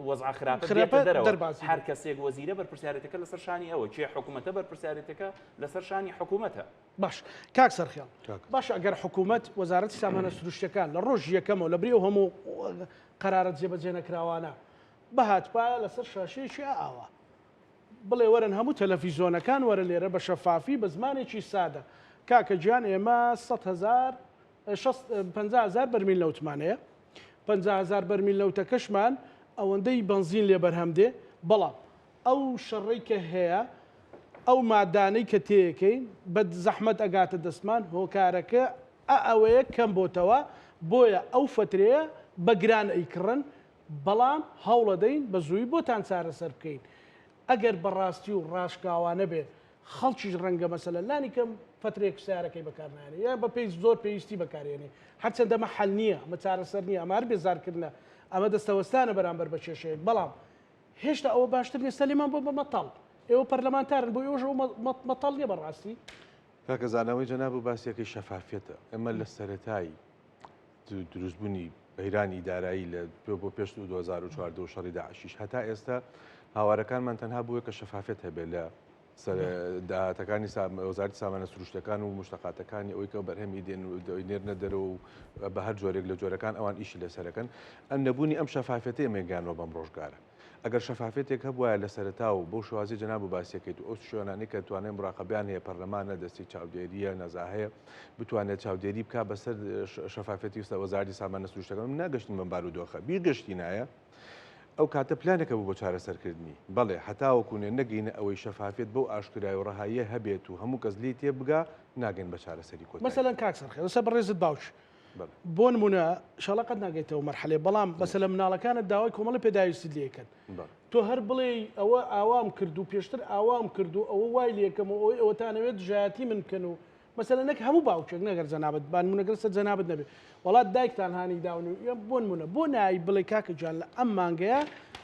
وەزعە خراپە خراپە بێتە دەرەوە دەربازی هەر کەسێک وەزیرە بەرپرسیارێتەکە لەسەر شانی ئەوە کێ حکوومەتە بەرپرسیارێتەکە لەسەر شانی حکوومەتە باش کاک سەرخێڵ کاک. باشە ئەگەر حکوومەت وەزارەتی سامانە سروشتەکان لە ڕۆژی یەکەمەوە لە بری ئەو هەموو قەرارە جێبەجێ نەکراوانە بهاتبایە لەسەر شاشەیەکی ئاوا بڵێ وەرن هەموو تەلەفیزۆنەکان وەرە لێرە بە شەفافی بە زمانێکی سادە کاکە گیان ئێمە 100 هەزار 50 هەزار بەرمیل نەوتمان هەیە 50 هەزار بەرمیل نەوتەکەشمان ئەوەندەی بەنزین لێ بەرهەم دێ بەڵام ئەو شەڕەی کە هەیە ئەو مادانەی کە تێیەکەین بە زەحمەت ئەگاتە دەستمان هۆکارەکە ئە ئەوەیە کەم بۆتەوە بۆیە ئەو فەترەیە بە گران ئەیکڕن بەڵام هەوڵەدەین بە زووی بۆتان چارەسەر بکەین ئەگەر بەڕاستی و ڕاشکاوانە بێ خەڵکیش ڕەنگە مەسەلەن لانی کەم فەترەیەک سەیارەکەی بەکار نایەنێ یان بە پێی زۆر پێویستی بەکارێنێ هەرچەندە ئەمە حەل نییە ئەمە چارەسەر نییە ئەمە هەر بێزارکردنە ئەمە دەستەوەستانە بەرامبەر بە کێشەیەک بەڵام هێشتا ئەوە باشتر نیە سەلیمان بۆ بە مەتەڵ ئێوە پەرلەمانتارن بۆ ئێوەش ئەو مەتەڵ نیە بەڕاستی. کاکە زاناوەی جەناب و باسیەکەی شەفافیەتە ئێمە لە سەرەتای دروستبوونی قەیرانی دارایی لە بۆ پێش 2014 و شەڕی داعشیش هەتا ئێستا هاوارەکانمان تەنها بووە کە شەفافیەت هەبێت لە داهاتەکانی وەزارەتی سامانە سروشتەکان و مشتەقاتەکانی ئەوەی کە بەرهەمی دێن و نێرنە دەرەوە و بە هەر جۆرێک لە جۆرەکان ئەوان ئیشی لەسەرەکەن ئەم نەبوونی ئەم شەفافێتە ئێمەی گەیاندوە بەم ڕۆژگارە ئەگەر شەفافێتێک هەبوایە لە سەرەتا و بەو شێوازی جەناب و باسیەکەیت و ئەو شوێنانەی کە توانای مراقەبیان هەیە پەرلەمانە دەستی چاودێریە نەزاهەیە بتوانێت چاودێری بک بەسەر شەفافەتی و وەزارەتی سامانە سروشتەکان ناگەشتین بەم بارودۆخە بیرگەشتینایە ئەو کاتە پلانێک هەبوو بۆ چارەسەرکردنی. بەڵێ، هەتاوەکو نێ نەگەینە ئەوەی شەفافیەت بەو ئاشکرای و ڕەهاییە هەبێت و هەموو کەس لێی تێبگا، ناگەین بە چارەسەری کۆتایی. مەسەلەن کاک سەرخێڵ ئێستا بەڕێزت باوکی بەڵێ. بۆ نموونە ئیشاڵا قەت ناگەیتەوە مەرحەلەیە بەڵام مەسەلەن مناڵەکانت داوای کۆمەڵی پێداویستیت لێ ئەکەن بەڵێ. تۆ هەر بڵێی ئەوە ئاوام کرد و پێشتر ئاوام کرد و ئەوە وای لێکەم و ئەوەی ئەوەتانەوێت دژایەتی من بکەن و مەسەلەن نەک هەموو باوکێک نەگەر جەنابت با نمونە گەر سەر جەنابت نەبێ وەڵا دایکتان هانی داون و یان بۆ نمونە بۆ نای بڵێ کاکە گیان لە ئەم مانگەیە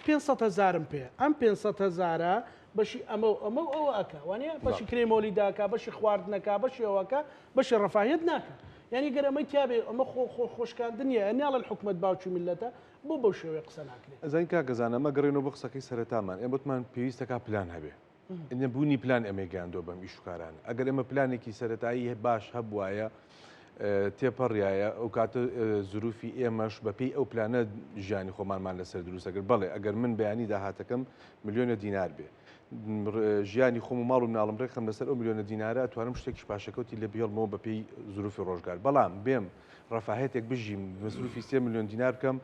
500 هەزارم پێ ئەم 500 هەزارە بەشی ئەمە و ئەمە و ئەوە ئەکا وانە بەشی کرێ مۆلی داکا بەشی خواردنەکە بەشی ئەوەکە بەشی ڕەفاهیەت ناکە یعنی گەر ئەمەی تیاابێ ئەمە خۆ خۆ خۆشکاندن نییە نیاڵن حکومت باوکی میلەتە بۆ بەو شێوەیە قسە ناکرێت ئەزانی کاکە زانا ئەمە گەڕێنەوە بۆ قسەکەی سەرەتامان ئێمە وتمان پێویستەکا پلان هەبێ نەبوونی پلان ئێمەی گەیاندووە بەم ئیش و کارانە. ئەگەر ئێمە پلانێکی سەرەتایی باش هەبوایە، تێپەڕیایە، ئەو کاتە زروفی ئێمەش بەپێی ئەو پلانە ژیانی خۆمانمان لەسەر دروست ئەکرد. بەڵێ ئەگەر من بەیانی داهاتەکەم ملیۆنە دینار بێ، ژیانی خۆم و ماڵ و مناڵم ڕێکخەم لەسەر ئەو ملیۆنە دینارە، ئەتوانم شتێکیش پاشەکەوتی لێ بهێڵمەوە بەپێی زروفی ڕۆژگار. بەڵام بێم ڕەفاهیەتێک بژیم، مەسروفی 3 ملیۆن دینار بکەم،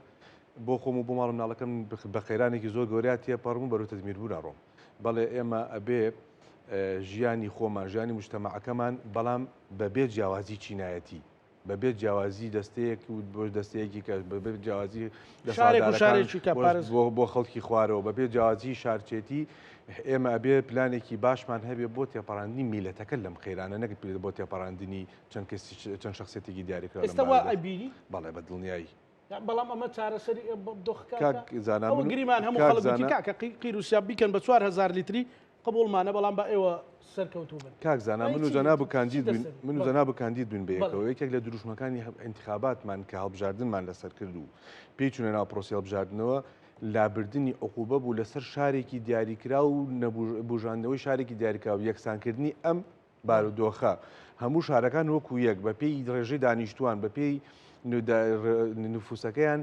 بۆ خۆم و بۆ ماڵ و مناڵەکەم بە قەیرانێکی زۆر گەورەیا تێپەڕم و بەرەو تەدمیربوون ئەڕۆم. بەڵێ ئێمە ئەبێ ژیانی خۆمان، ژیانی موجتەمەعەکەمان بەڵام بە بێ جیاوازی چینایەتی، بە بێ جیاوازی دەستەیەک و بۆ دەستەیەکی کە بە بێ جیاوازی شارێک و دەسەڵاتدارەکان شارێکی کە بۆ پارێز بۆ بۆ خەڵکی خوارەوە، بە بێ جیاوازی شارچێتی ئێمە ئەبێ پلانێکی باشمان هەبێ بۆ تێپەڕاندنی میللەتەکە لەم قەیرانە نەک بۆ تێپەڕاندنی چەند کەسی چەند شەخسیەتێکی دیاریکراو لەم ئێستا وا بارودۆخە. ئەبینی؟ بەڵێ بە دڵنیایی. بەڵام ئەمە چارەسەری دۆخەکە کاک زانا ئەوە من گریمان هەموو کاک خەڵک گوتی زانا کاکە قیر و سیاب بیکەن بە 4000 لیتری قبوڵمانە بەڵام با ئێوە سەرکەوتوو بن کاک زانا ئەی من و چی جەناب چی کاندید بووین دەسەر من و بەڵێ جەناب کاندید بووین بەڵێ بەیەکەوە یەکێک لە دروشمەکانی ئینتخاباتمان کە هەڵبژاردنمان لەسەر کرد و پێی چوونە ناو پرۆسەی هەڵبژاردنەوە لابردنی عقوبە بوو لەسەر شارێکی دیاریکراو و نەبوژاندنەوەی شارێکی دیاریکراو یەکسانکردنی ئەم بارودۆخە هەموو شارەکان وەکو یەک بە پێی ڕێژەی دانیشتووان بە پێی نفوسەکەیان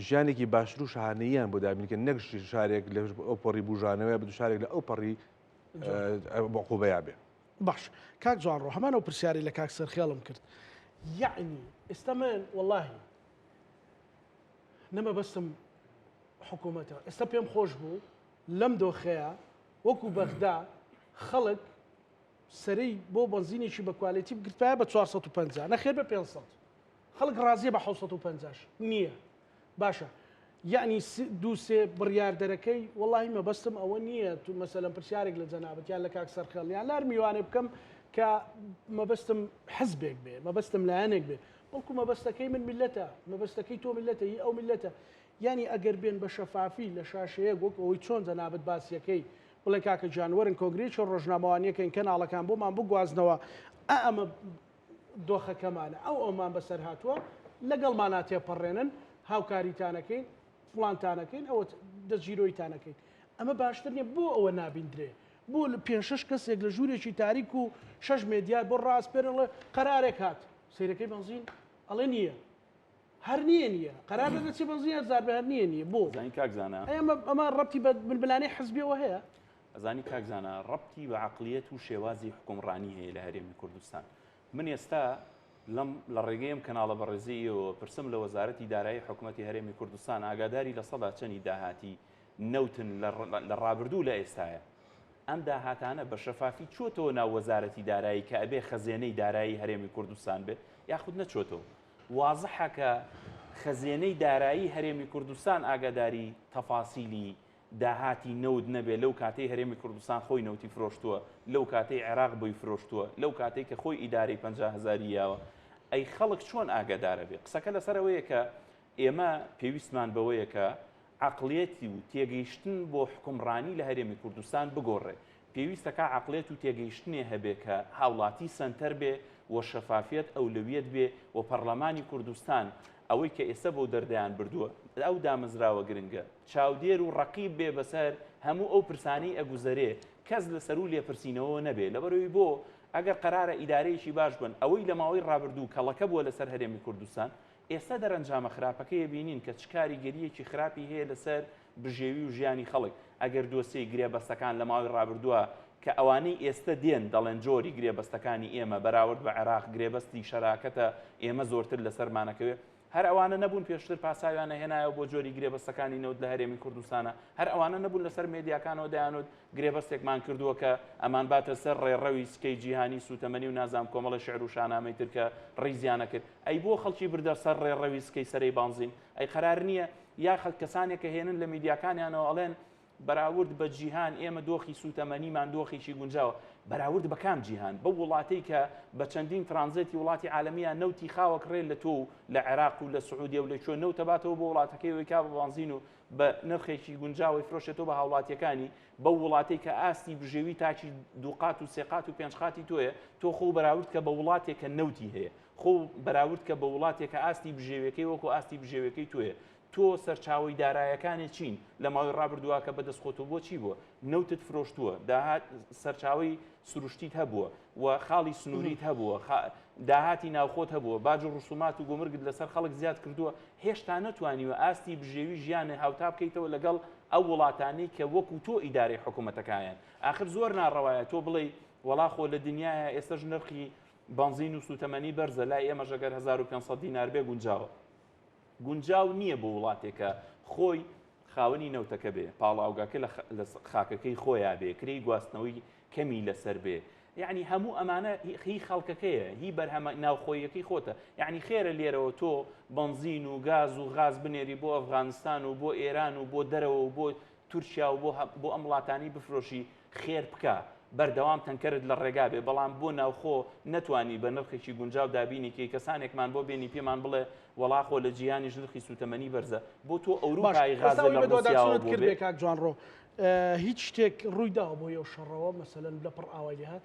ژیانێکی باشتر و شاهانەییان بۆ دابین کەن نەک شارێک لە ئەو پەڕی بوژانەوەیە بە شارێک لە ئەو پەڕی عقوبەیە بێ. باش کاک جوانڕۆ هەمان ئەو پرسیارەی لە کاک سەرخێڵم کرد یەعنی ئێستا من وەڵاهی نەمەبەستم حکوومەتە ئێستا پێم خۆش بوو لەم دۆخەیە وەکو بەغدا خەڵک سەرەی بۆ بەنزینێکی بە کوالێتی بگرتایە بە 450 نەخێر بە 500 خەڵک ڕازیە بە 750 نییە باشە یعنی دوو سێ بڕیاردەرەکەی وەڵی مەبەستم ئەوە نییە تو مەسەلەن پرسیارێک لە جەنابەت یان لە کاک سەرخێڵ یان لار میوانێ بکەم کە مەبەستم حزبێک بێ مەبەستم لایەنێک بێ بەڵکو مەبەستەکەی من میلەتە مەبەستەکەی تۆ میلەتە هی ئەو میلەتە یعنی ئەگەر بێن بە شەفافی لە شاشەیەک وەک ئەوەی چۆن جەنابت باسیەکەی بڵێ کاکە گیان وەرن کۆنگرەیەکی ڕۆژنامەوانیەکەین کەناڵەکان بۆمان بگوازنەوە ئا ئەمە دۆخەکەمانە ئەو ئەومان بەسەر هاتووە لەگەڵمانا تێپەڕێنن هاوکاریتانەکەین فڵانتانەکەین ئەوە دەستگیرۆیتانەکەین ئەمە باشتر نییە بۆ ئەوە نابیندرێ بۆ پێ شەش کەسێک لە ژوورێکی تاریک و شەش مێدیا بۆ ڕاستپێرڵێ قەرارێک هات سیرەکەی بەنزین ئەڵێ نییە هەر نییە نییە قەرار دەردەچێ بەنزین هەزار بێ هەر نییە نییە بۆ؟ ئەزانی کاک زانا. ئەی ئەمە ئەمە ڕەبتی بە ململانێی حزبیەوە هەیە؟ ئەزانی کاک زانا ڕەبتی بە عەقڵیەت و شێوازی حوکمڕانی هەیە لە هەرێمی کوردستان. من ئێستا لەم لە ڕێگەی ئەم کەناڵە بەڕێزەی ئێوەوە پرسم لە وەزارەتی دارایی حکومەتی هەرێمی کوردستان ئاگاداری لە سەدا چەنی داهاتی نەوتن لە ڕابردوو لە ئێستایا ئەم داهاتانە بە شەفافی چۆتەوە ناو وەزارەتی دارایی کە ئەبێ خەزێنەی دارایی هەرێمی کوردستان بێ یاخود نەچۆتەوە؟ وازحە کە خەزێنەی دارایی هەرێمی کوردستان ئاگاداری تەفاسیلی داهاتی نەوت نەبێ لەو کاتەی هەرێمی کوردستان خۆی نەوتی فرۆشتووە، لەو کاتەی عێراق بۆی فرۆشتووە، لەو کاتەی کە خۆی ئیدارەی 50 هەزاری یاوە، ئەی خەڵک چۆن ئاگادارە بێ؟ قسەکە لەسەر ئەوەیە کە ئێمە پێویستمان بەوەیە کە عەقڵیەتی و تێگەیشتن بۆ حوکمڕانی لە هەرێمی کوردستان بگۆڕێ. پێویستە کا عەقڵیەت و تێگەیشتنێ هەبێ کە هاوڵاتی سەنتەر بێ و شەفافیەت ئەولەویەت بێ و پەڕلەمانی کوردستان ئەوەی کە ئێستا بەو دەردەیان بردووە ئەو دامەزراوە گرنگە چاودێر و ڕەقیب بێ بەسەر هەموو ئەو پرسانەی ئەگوزەرێ کەس لە سەروو لێپرسینەوەوە نەبێ لەبەرئەوەی بۆ ئەگەر قەرارە ئیدارەیەکی باش بن ئەوەی لە ماوەی ڕابردوو کەڵەکە بووە لەسەر هەرێمی کوردستان ئێستا دەرەنجامە خراپەکەی ئەبینین کە چ کاریگەرییەکی خراپی هەیە لەسەر بژێوی و ژیانی خەڵک، ئەگەر دۆسیەی گرێبەستەکان لە ماوەی ڕابردووە کە ئەوانەی ئێستە دێن دەڵێن جۆری گرێبەستەکانی ئێمە بەراورد بە عێراق گرێبەستی شەراکەتە ئێمە زۆرتر لەسەرمان ئەکەوێ هەر ئەوانە نەبوون پێشتر پاساویان ئەهێنایەوە بۆ جۆری گرێبەستەکانی نەوت لە هەرێمی کوردستانە هەر ئەوانە نەبوون لەسەر مێدیاکانەوە دەیانوت گرێبەستێکمان کردووە کە ئەمانباتە سەر ڕێڕەوی سکەی جیهانی سووتەمەنی و نازانم کۆمەڵە شعر و شانامەی تر کە ڕیزیان ئەکرد. ئەی بۆ خەڵکی بردە سەر ڕێڕەوی سکەی سەرەی بانزین؟ ئەی قەرار نییە یا خەڵک کەسانێک کە هێنن لە میدیاکانیانەوە ئەڵێن بەراورد بە جیهان ئێمە دۆخی سووتەمەنیمان دۆخێکی گونجاوە. بەراورد بە کام جیهان؟ بەو وڵاتەی کە بە چەندین ترانزێتی وڵاتی عالەمیان نەوتی خاوە کڕێ لە تۆ و لە عێراق و لە سعودیە و لە کوێ نەوتە باتەوە بۆ وڵاتەکەی ئەوەی کا بە بانزین و بە نرخێکی گونجاو ئەیفرۆشێتەوە بە هاوڵاتیەکانی، بەو وڵاتەی کە ئاستی بژێوی تاکی دووقات و سێقات و پێنج قاتی تۆیە، تۆ خۆو بەراورد کە بە وڵاتێک کە نەوتی هەیە، خۆو بەراورد کە بە وڵاتێک کە ئاستی بژێویەکەی وەکو ئاستی بژێویەکەی تۆیە، تۆ سەرچاوەی دارایەکانت چین لە ماوەی ڕابردووا کە بەدەست خۆتەوە بۆ چی بووە؟ نەوتت فرۆشتووە، داهات سەرچاوەی سروشتیت هەبووە و خاڵی سنووریت هەبووە، داهاتی ناوخۆت هەبووە، باج و ڕسومات و گومرگت لەسەر خەڵک زیاد کردووە، هێشتا نەتوانیوە ئاستی بژێوی ژیانێ هاوتا بکەیتەوە لەگەڵ ئەو وڵاتانەی کە وەکو تۆ ئیدارەی حکومەتەکایان. ئاخر زۆر ناڕەوایە تۆ بڵێی وەڵا خۆ لە دنیایا ئێستەش نرخی بەنزین و سوتەمەنی بەرزە لای ئێمەش ئەگەر 1500 دینار بێ گونجاوە. گونجاو نییە بۆ وڵاتێک کە خۆی خاوەنی نەوتەکە بێ، پاڵاوگاکە لە خاکەکەی خۆیا بێ، کرێی گواستنەوەی کەمی لەسەر بێ، یەعنی هەموو ئەمانە هی خەڵکەکەیە، هی بەرهەمە ناوخۆییەکەی خۆتە، یەعنی خێرە لێرەوە تۆ بەنزین و گاز و غاز بنێری بۆ ئەفغانستان و بۆ ئێران و بۆ دەرەوە و بۆ تورکیا و بۆ ئەم وڵاتانەی بفرۆشی خێر بکە بەردەوام تەنکەرت لە ڕێگا بێ بەڵام بۆ ناوخۆ نەتوانی بە نرخێکی گونجاو دابینی کەی کەسانێکمان بۆ بێنی پێمان بڵێ وەڵا خۆ لە جیهانیش نرخی سوتەمەنی بەرزە بۆ تۆ باش ئەوروپای ئێستا غازە ئەوەی لە ڕوسیاوە بەدواداچوونت بۆ کرد بێ بێ کاک جوانڕۆ هیچ شتێک ڕووی داوە بۆ یەو شەڕەوە مەسەلەن لە پڕ ئاوای لێهات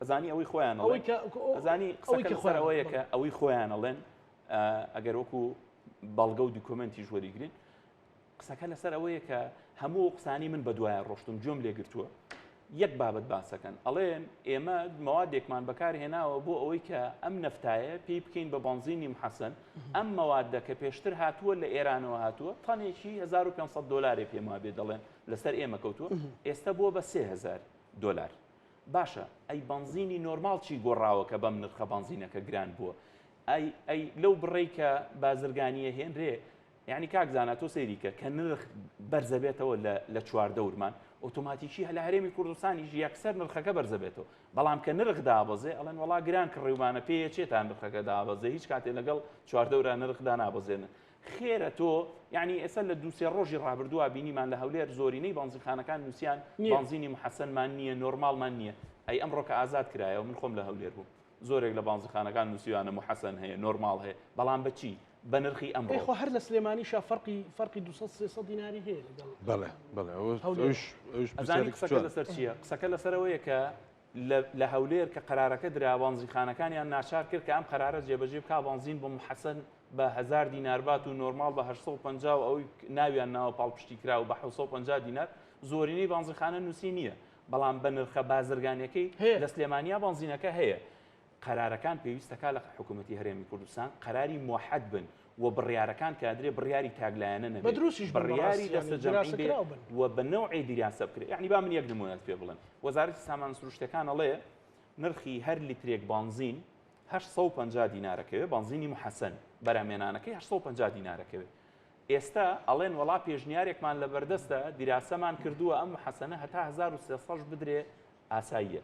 ئەزانی ئەوەی خۆیان ئەوەی ئەڵێن کە ئەزانی ئەوەی قسەکە کە لەسەر خۆیان ئەوەیە بەڵێ کە ئەوەی خۆیان ئەڵێن ئەگەر وەکو بەڵگە و دیکۆمێنتیش وەریگرین قسەکە لەسەر ئەوەیە کە هەموو ئەو قسانەی من بەدوایان ڕۆشتم گوێم لێ گرتووە یەک بابەت باسەکەن ئەڵێن ئێمە مەوادێکمان بەکار هێناوە بۆ ئەوەی کە ئەم نەفتایە پێی بکەین بە بەنزینی محەسەن ئەم مەوادە کە پێشتر هاتووە لە ئێرانەوە هاتووە تەنێکی 1500 دلارێ پێم وابێ دەڵێن لەسەر ئێمە کەوتووە ئێستا بووە بە 3000 دلار باشە ئەی بەنزینی نۆرماڵ چی گۆڕاوە کە بەم نرخە بەنزینەکە گران بووە ئەی ئەی لەو بڕێی کە بازرگانیە هێنرێ یەعنی کاک زانا تۆ سەیری کە کە نرخ بەرزەبێتەوە لە لە چواردەورمان ئۆتۆماتیکی هە لە هەرێمی کوردستانیش یەکسەر نرخەکە بەرزەبێتەوە بەڵام کە نرخ دابەزێ ئەڵێن وەڵا گران کڕیومانە پێیەچێ تا نرخەکە دابەزێ هیچ کاتێ لەگەڵ چواردەورا نرخ دانابەزێنن خێرە تۆ یعنی ئێستا لە دوو سێ ڕۆژی ڕابردووە بینیمان لە هەولێر زۆرینەی بانزیخانەکان نووسیان نییە. بانزینی محەسەنمان نییە نۆرماڵمان نییە ئەی ئەمڕۆ کە ئازاد کرایەوە من خۆم لە هەولێر بووم زۆرێک لە بانزیخانەکان نووسیویانە محەسەن هەیە نۆرماڵ هەیە بەڵام بە چی؟ بە نرخی ئەی ئەمڕۆ. خۆ هەر لە سلێمانیشا فەرقی فەرقی 200 300 دیناری هەیە لەگەڵ بەڵێ بەڵێ ئەوە هەولێر. ئەویش ئەویش ئەزانی پرسیارێکی قسەکە جوان. لەسەر چییە؟ قسەکە لەسەر ئەوەیە کە لە لە هەولێر کە قەرارەکە درا بانزینخانەکانیان ناچار کرد کە ئەم قەرارە جێبەجێ بکا بانزین بۆ محەسەن بە 1000 دینار بات و نۆرماڵ بە 850 و ئەوی ناویان ناوە پاڵپشتی کراو بە 750 دینار زۆرینەی بانزینخانە نووسی نییە بەڵام بە نرخە بازرگانیەکەی هەیە. لە سلێمانیا بانزینەکە هەیە قەرارەکان پێویستەکا لە حکوومەتی هەرێمی کوردستان قەراری موحد بن و بڕیارەکان کە ئەدرێ بڕیاری تاکلایەنە بە نەبێ دروستیش بن بڕیاری بەڕاستی دەستە یانی جەمعی بێ دیراسەکراو بن. و بە نەوعێ دیراسە بکرێ یعنی با من یەک نموونەت پێ بڵێم وەزارەتی سامان سروشتەکان ئەڵێ نرخی هەر لیترێک بانزین 850 دینارەکەوێ بانزینی محەسەن بەرهەمێنانەکەی 850 دینارەکەوێ ئێستا ئەڵێن وەڵا پێشنیارێکمان لەبەردەستە دیراسەمان کردووە ئەم محەسەنە هەتا 1300 بدرێ ئاساییە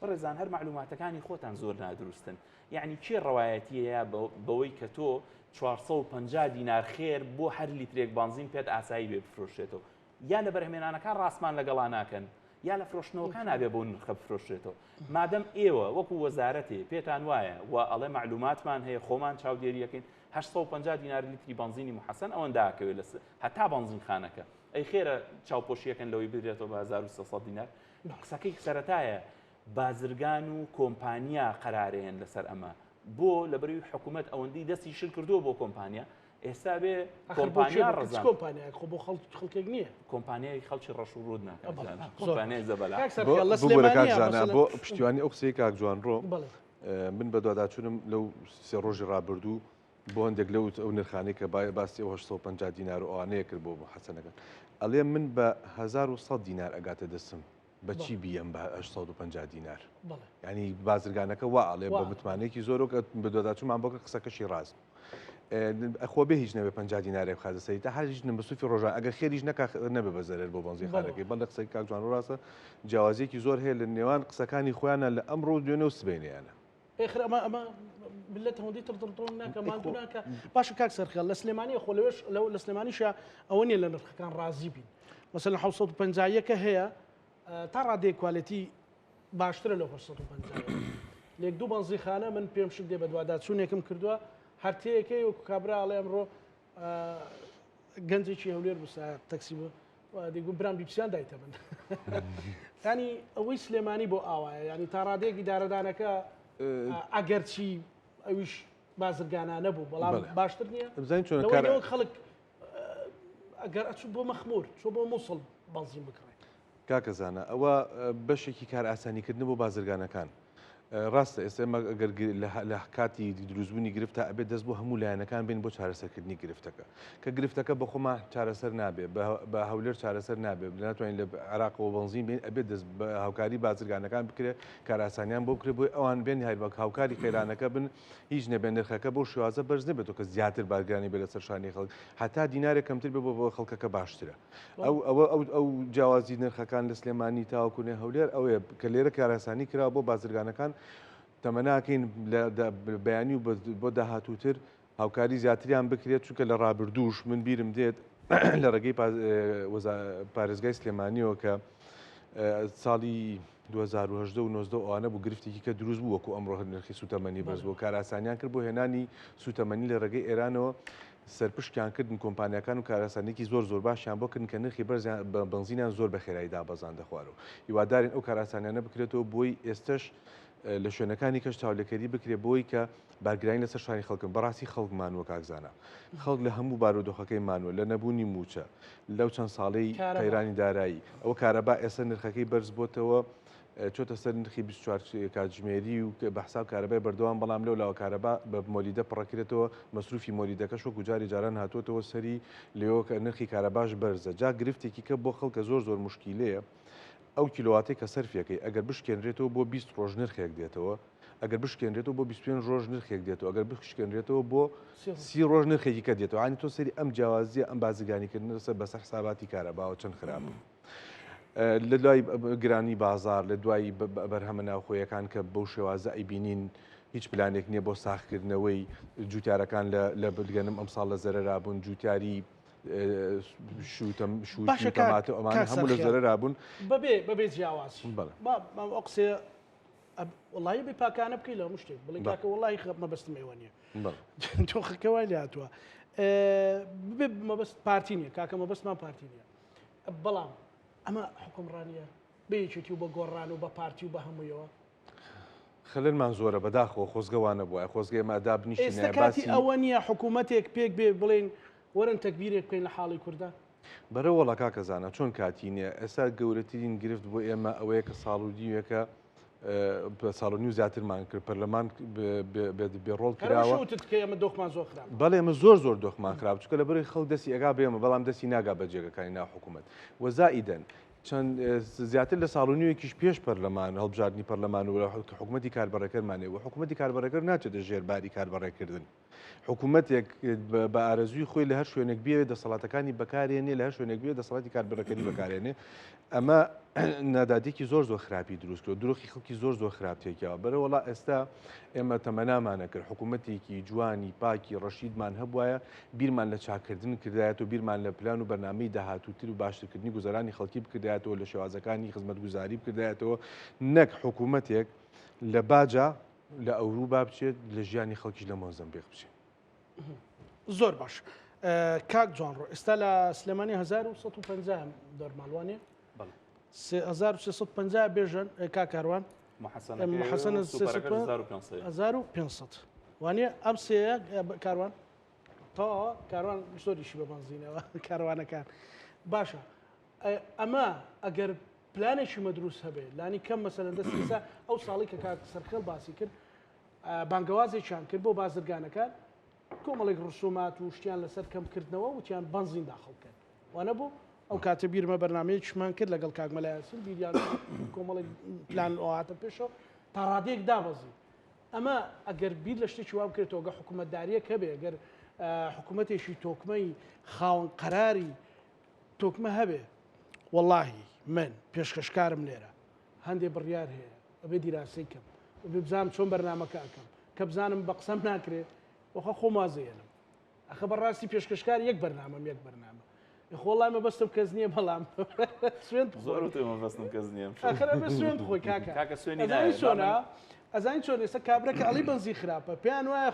بەڕێزان هەر مەعلوماتەکانی خۆتان زۆر نادروستن یعنی کێ ڕەوایەتیەیە بەوەی کە تۆ 450 دینار خێر بۆ هەر لیترێک بانزین پێت ئاسایی بێ بفرۆشێتەوە یا لە بەرهەمێنانەکان ڕاستمان لەگەڵا ناکەن یا لە فرۆشتنەوەکان نابێ بۆ نرخە بفرۆشرێتەوە مادەم ئێوە وەکو وەزارەتێ پێتان وایە و ئەڵێ معلوماتمان هەیە خۆمان چاودێریەکەین 850 دینار لیتری بەنزینی محەسەن ئەوەندە ئەکەوێت لە هەتا بەنزینخانەکە ئەی خێرە چاوپۆشیەکەن لەوەی بدرێتەوە بە 1300 دینار قسەکەی سەرەتایە بازرگان و کۆمپانیا قەرارەیەن لەسەر ئەمە بۆ لەبەروی حکوومەت ئەوەندەی دەستی شل کردووە بۆ کۆمپانیا ئێستا بێ کۆمپانیا ڕزان کۆمپانیای خۆ بۆ خەڵک خەڵکێک نییە کۆمپانیای خەڵکی ڕەش و ڕوود ناکات کۆمپانیای زەبەلا ببورە کاک زانا بۆ پشتیوانی ئەو قسەی کاک جوانڕۆ من بەدواداچوونم لەو سێ ڕۆژی ڕابردوو بۆ هەندێک لەو ئەو نرخانەی کە باسی ئەو 850 دینار و ئەوانەیە کرد بۆ حەسەنەکە ئەڵێ من بە 1100 دینار ئەگاتە دەستم بەچی بیەم بە 850 دینار ینی بازرگانەکە وا ئەڵێ بە متمانەیەکی زۆرۆ کە بەدواداچوومان بۆ کە قسەکەشی ڕاست ئەخۆ بێ هیچ نەبێ 50 دینارێک بخاتە سەری تا هەر هیچ مەسروفی ڕۆژان ئەگەر خێریش نەکا نەبێ بە زەرەر بۆ بەنزینخانەکەی بەڵێ قسەی کاک جوان ڕاستە جیاوازیەکی زۆر هەیە لە نێوان قسەکانی خۆیانە لە ئەمڕۆ و دوێنێ و سبەینێیانە. ئێخر ئەمە ئەمە ملت هەندی تر دڵتۆن ناکە ماندوو ناکە باشە کاک سەرخێڵ لە سلێمانی خۆ لەوێش لەو لە سلێمانیشە ئەوە نییە لە نرخەکان ڕازی بین مەسەلەن 750 کە هەیە تا ڕادەیەک کوالێتی باشترە لەو 850 لێک دوو بەنزیخانە من پێم شک دێ بەدواداچوونێکم کردووە هەر تێیەکەی وەکو کابرا ئەڵێ ئەمڕۆ گەنجێکی هەولێر بوو سایەق تەکسی بوو دەیگوت برام بیپسیان دایتە من ینی ئەوەی سلێمانی بۆ ئاوایە ینی تا ڕادەیەک ئیدارەدانەکە ئەگەرچی ئەویش بازرگانانە بوو بەڵام باشتر نییە بزانین چۆن خەڵک ئەگەر ئەچوو بۆ مەخمور چۆ بۆ مووسڵ بەنزین بکڕێت کاکە زانا ئەوە بەشێکی کارئاسانیکردنە بۆ بازرگانەکان. ڕاستە ئێستا ئێمە ئەگەر لە کاتی دروستبوونی گرفتە ئەبێت دەست بۆ هەموو لایەنەکان بین بۆ چارەسەرکردنی گرفتەکە کە گرفتەکە بە خۆمان چارەسەر نابێ بە هەولێر چارەسەر نابێ ناتوانین لە عێراقەوە بەنزین بین ئەبێت دەست بە هاوکاری بازرگانەکان بکرێت کارئاسانیان بۆ بکرێت بۆی ئەوان بێن هەر هاوکاری قەیرانەکە بن هیچ نەبێت نرخەکە بەو شێوازە بەرز نەبێتەوە کە زیاتر بارگرانی بێت لەسەر شانی خەڵک هەتا دینارێک کەمتر بێ بۆ بۆ خەڵکەکە باشترە ئەو ئەوە ئەو ئەو جیاوازی نرخەکان لە سلێمانی تاوەکو نێ هەولێر ئەوەیە کە لێرە کاراسانی کرا بۆ بازرگانەکان تەمەناکەین لە بەیانی و بۆ داهاتووتر هاوکاری زیاتریان بکرێت چونکە لە ڕابردووش من بیرم دێت لە ڕێگەی پارێزگای سلێمانیەوە کە ساڵی 2018 و 19 ئەوانە بوو گرفتێکی کە دروست بوو وەکو ئەمڕۆ هەر نرخی سوتەمەنی بەرز بوو کاراسانیان کرد بۆ هێنانی سوتەمەنی لە ڕێگەی ئێرانەوە سەرپشکیان کردن کۆمپانیاکان و کاراسانێکی زۆر زۆر باشیان بۆ کردن کە نرخی بەرزیان بەنزینیان زۆر بە خێرایی دابەزاندە خوارەوە هیوادارین ئەو کاراسانیانە بکرێتەوە بۆی ئێستش لە شوێنەکانی کەش چاولێکەری بکرێ بۆی کە بارگرانی لەسەر شانی خەڵکن بەڕاستی خەڵک مانووە کاک زانا خەڵک لە هەموو بارودۆخەکەی مانووە لە نەبوونی مووچە لەو چەند ساڵەی قەیرانی دارایی ئەوە کارەبا ئێستا نرخەکەی بەرز بۆتەوە چۆتە سەر نرخی 24 کاتژمێری و بە حساب کارەبای بەردەوام بەڵام لەو لاوە کارەبا بە مۆلیدە پڕەکرێتەوە مەسروفی مۆلیدەکەش وەکو جاری جاران هاتووەتەوە سەری لێوە کە نرخی کارەباش بەرزە جا گرفتێکی کە بۆ خەڵکە زۆر زۆر مشکیلەیە ئەو کیلۆواتەی کە سەرفیەکەی ئەگەر بشکێنرێتەوە بۆ 20 ڕۆژ نرخێک دێتەوە ئەگەر بشکێنرێتەوە بۆ 25 ڕۆژ نرخێک دێتەوە ئەگەر بشکێنرێتەوە بۆ سی ڕۆژ نرخێکی کە دێتەوە عنی تۆ سەری ئەم جیاوازیە ئەم بازرگانیکردن لەسەر بەسەر حساباتی کارەباوە چەند خراپە لە دوای گرانی بازار لە دوای بەرهەمە ناوخۆیەکان کە بەو شێوازە ئەیبینین هیچ پلانێک نییە بۆ ساخکردنەوەی جوتیارەکان لە گەنم ئەمساڵ لە زەرەرا بوون جوتیاری شووتەم باشە کاک ئەمانە هەموو لە زەرەرا بوون بەبێ بەبێ جیاوازی با ئەو قسەیە وەڵی بێ پاکانە بکەی لە هەموو شتێک بڵێ کاکە وەڵی خە مەبەستم ئێوە نییە تۆخەکە وای لێ هاتووە ببێ مەبەست پارتی نییە کاکە مەبەستمان پارتی نییە بەڵام ئەمە حکومڕانیە بە یەکێتی و بە گۆڕان و بە پارتی و بە هەموویەوە خەلەلمان زۆرە بەداخەوە خۆزگە وا نەبوایە خۆزگە ئێمە دابنیشتینایە ئێستا کاتی باسی ئەوە نییە حکوومەتێک پێک بێ بڵێین وەرن تەگبیرێک بکەین لە حاڵی کوردا؟ بەرە وەڵا کاکە زانا چۆن کاتی نییە ئێستا گەورەترین گرفت بۆ ئێمە ئەوەیە کە ساڵ و نیوێکە ساڵ و نیو زیاترمان کرد پەرلەمان بێ ڕۆڵ کراوە وتت کە ئێمە دۆخمان زۆر خراپ بەڵێ ئێمە زۆر زۆر دۆخمان خراپ چونکە لەبەرەی خەڵک دەستی ئەگا بێمە بەڵام دەستی ناگا بە جێگەکانی ناو حکوومەت وەزائیدەن چەند زیاتر لە ساڵ و نیوێکیش پێش پەرلەمان هەڵبژاردنی پەرلەمان و حکوومەتی کاربەڕێکەرمان هەیە و حکوومەتی کاربەڕێکەر ناچێتە ژێر باری کاربەڕێکردن. حکوومەتێک بە ئارەزووی خۆی لە هەر شوێنێک بێت دەسەڵاتەکانی بەکارێنێ لە هەر شوێنێک بێت دەسەڵاتی کاربەڕێکەری بەکارێنێ ئەمە نادادێکی زۆر زۆر خراپی دروست کرد درۆخی خەڵکی زۆر زۆر خراپ تێکیاوە بەرە وڵا ئێستا ئێمە تەمەنامانە کرد حکوومەتێکی جوانی پاکی ڕەشیدمان هەبواە بیرمان لە چاککردن کردایەتەوە، بیرمان لە پلان و بەرنامەی داهاتووتر و باشترکردنی گوزەرانی خەڵکی بکردایەتەوە، لە شێوازەکانی خزمەتگوزاری بکردایەتەوە، نەک حکوومەتێک لە باجا لە ئەوروبا بچێت، لە ژیانی خەڵکیش لە مۆزەمبیق بچێت. زۆر باش کاک جوانڕۆ ئێستا لە سلێمانی 1150 دۆرماڵ وانە؟ 1350 بێژەن کاک کاروان محەسەنە 1500 وانە ئەم سێ کاروان تەواوە کاروان زۆریشی بە بەنزینەوە کاروانەکان باشە ئەمە ئەگەر پلانێکی مەدروست هەبێ لانی کەم مەسەلەن دەست ئێستا ئەو ساڵی کە کاک سەرخێڵ باسی کرد بانگەوازێکیان کرد بۆ بازرگانەکان کۆمەڵێک ڕسومات و شتیان لەسەر کەم کردنەوە وتیان بەنزین داخڵ بکەن وانە بوو ئەو کاتە بیرمە بەرنمەیەکیشمان کرد لەگەڵ کاک مەلا یاسین بیریان کۆمەڵێک پلان هاتە پێشەوە تا ڕادەیەک دابەزی ئەمە ئەگەر بیر لە شتێکی وا بکرێتەوە گە حکوومەتداریەک هەبێ گەر حکوومەتێکی تۆکمەی خاوەن قەراری تۆکمە هەبێ وەڵاهی من پێشکەشکارم لێرە هەندێ بڕیار هەیە ئەبێ دیراسەی کەم ئەبێ بزانم چۆن بەرنامەکە ئەکەم کە بزانم بە قسەم ناکرێ وەخە خۆم وازێنم ئەخە بەڕاستی پێشکەشکار یەک بەرنامەم یەک بەرنامە خۆ وەڵای مەبەستم کەس نییە بەڵام سوێند زۆر وتم مەبەستم کەس نییە ئەخر ئەبێ سوێند خۆی کاکە کاکە سوێنی ئەزانی چۆنە ئەزانی چۆن ئێستا کابرا کە ئەڵی بەنزی خراپە پێیان وایە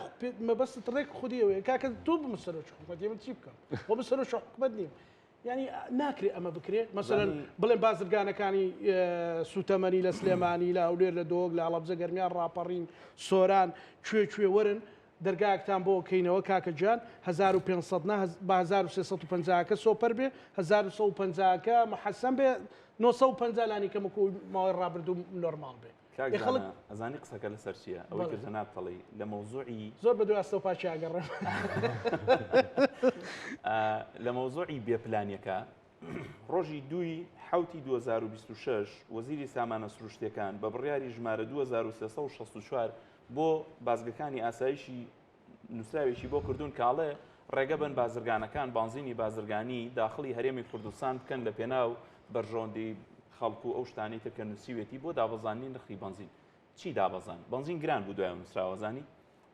مەبەستت ڕێک خودی ئەوەیە کاکە تۆ بم سەرۆکی حکومەت من چی بکەم خۆ من سەرۆکی حکومەت نیم یعنی ناکرێ ئەمە بکرێ مەسەلەن بڵێن بازرگانەکانی سوتەمەنی لە سلێمانی لە هەولێر لە دۆک لە هەڵەبجە گەرمیان ڕاپەڕین سۆران کوێ کوێ وەرن دەرگایەکتان بۆ کەینەوە کاکە گیان 1500 نا بە 1350 کە سۆپەر بێ 1150 کە محەسەن بێ 950 لانی کەم وەکو ماوەی ڕابردوو نۆرماڵ بێ. کاک ئێ خەڵک زانا ئەزانی قسەکە لەسەر چییە؟ ئەوەی بەڵێ. کە جەنابت ئەڵێی لە مەوزوعی زۆر بە دوای ئاستەو پاکی ئەگەڕێم. ئا، لە مەوزوعی بێ پلانیەکە ڕۆژی دووی حەوتی 2026 وەزیری سامانە سروشتیەکان بە بڕیاری ژمارە 2364 بۆ بازگەکانی ئاسایشی نووسراوێکی بۆ کردوون کە ئەڵێ ڕێگە بەن بازرگانەکان بانزینی بازرگانی داخڵی هەرێمی کوردستان بکەن لە پێناو بەرژەوەندی خەڵک و ئەو شتانەی تر کە نووسیوێتی بۆ دابەزاندنی نرخی بەنزین. چی دابەزان؟ بەنزین گران بوو دوای ئەو نووسراوە زانی؟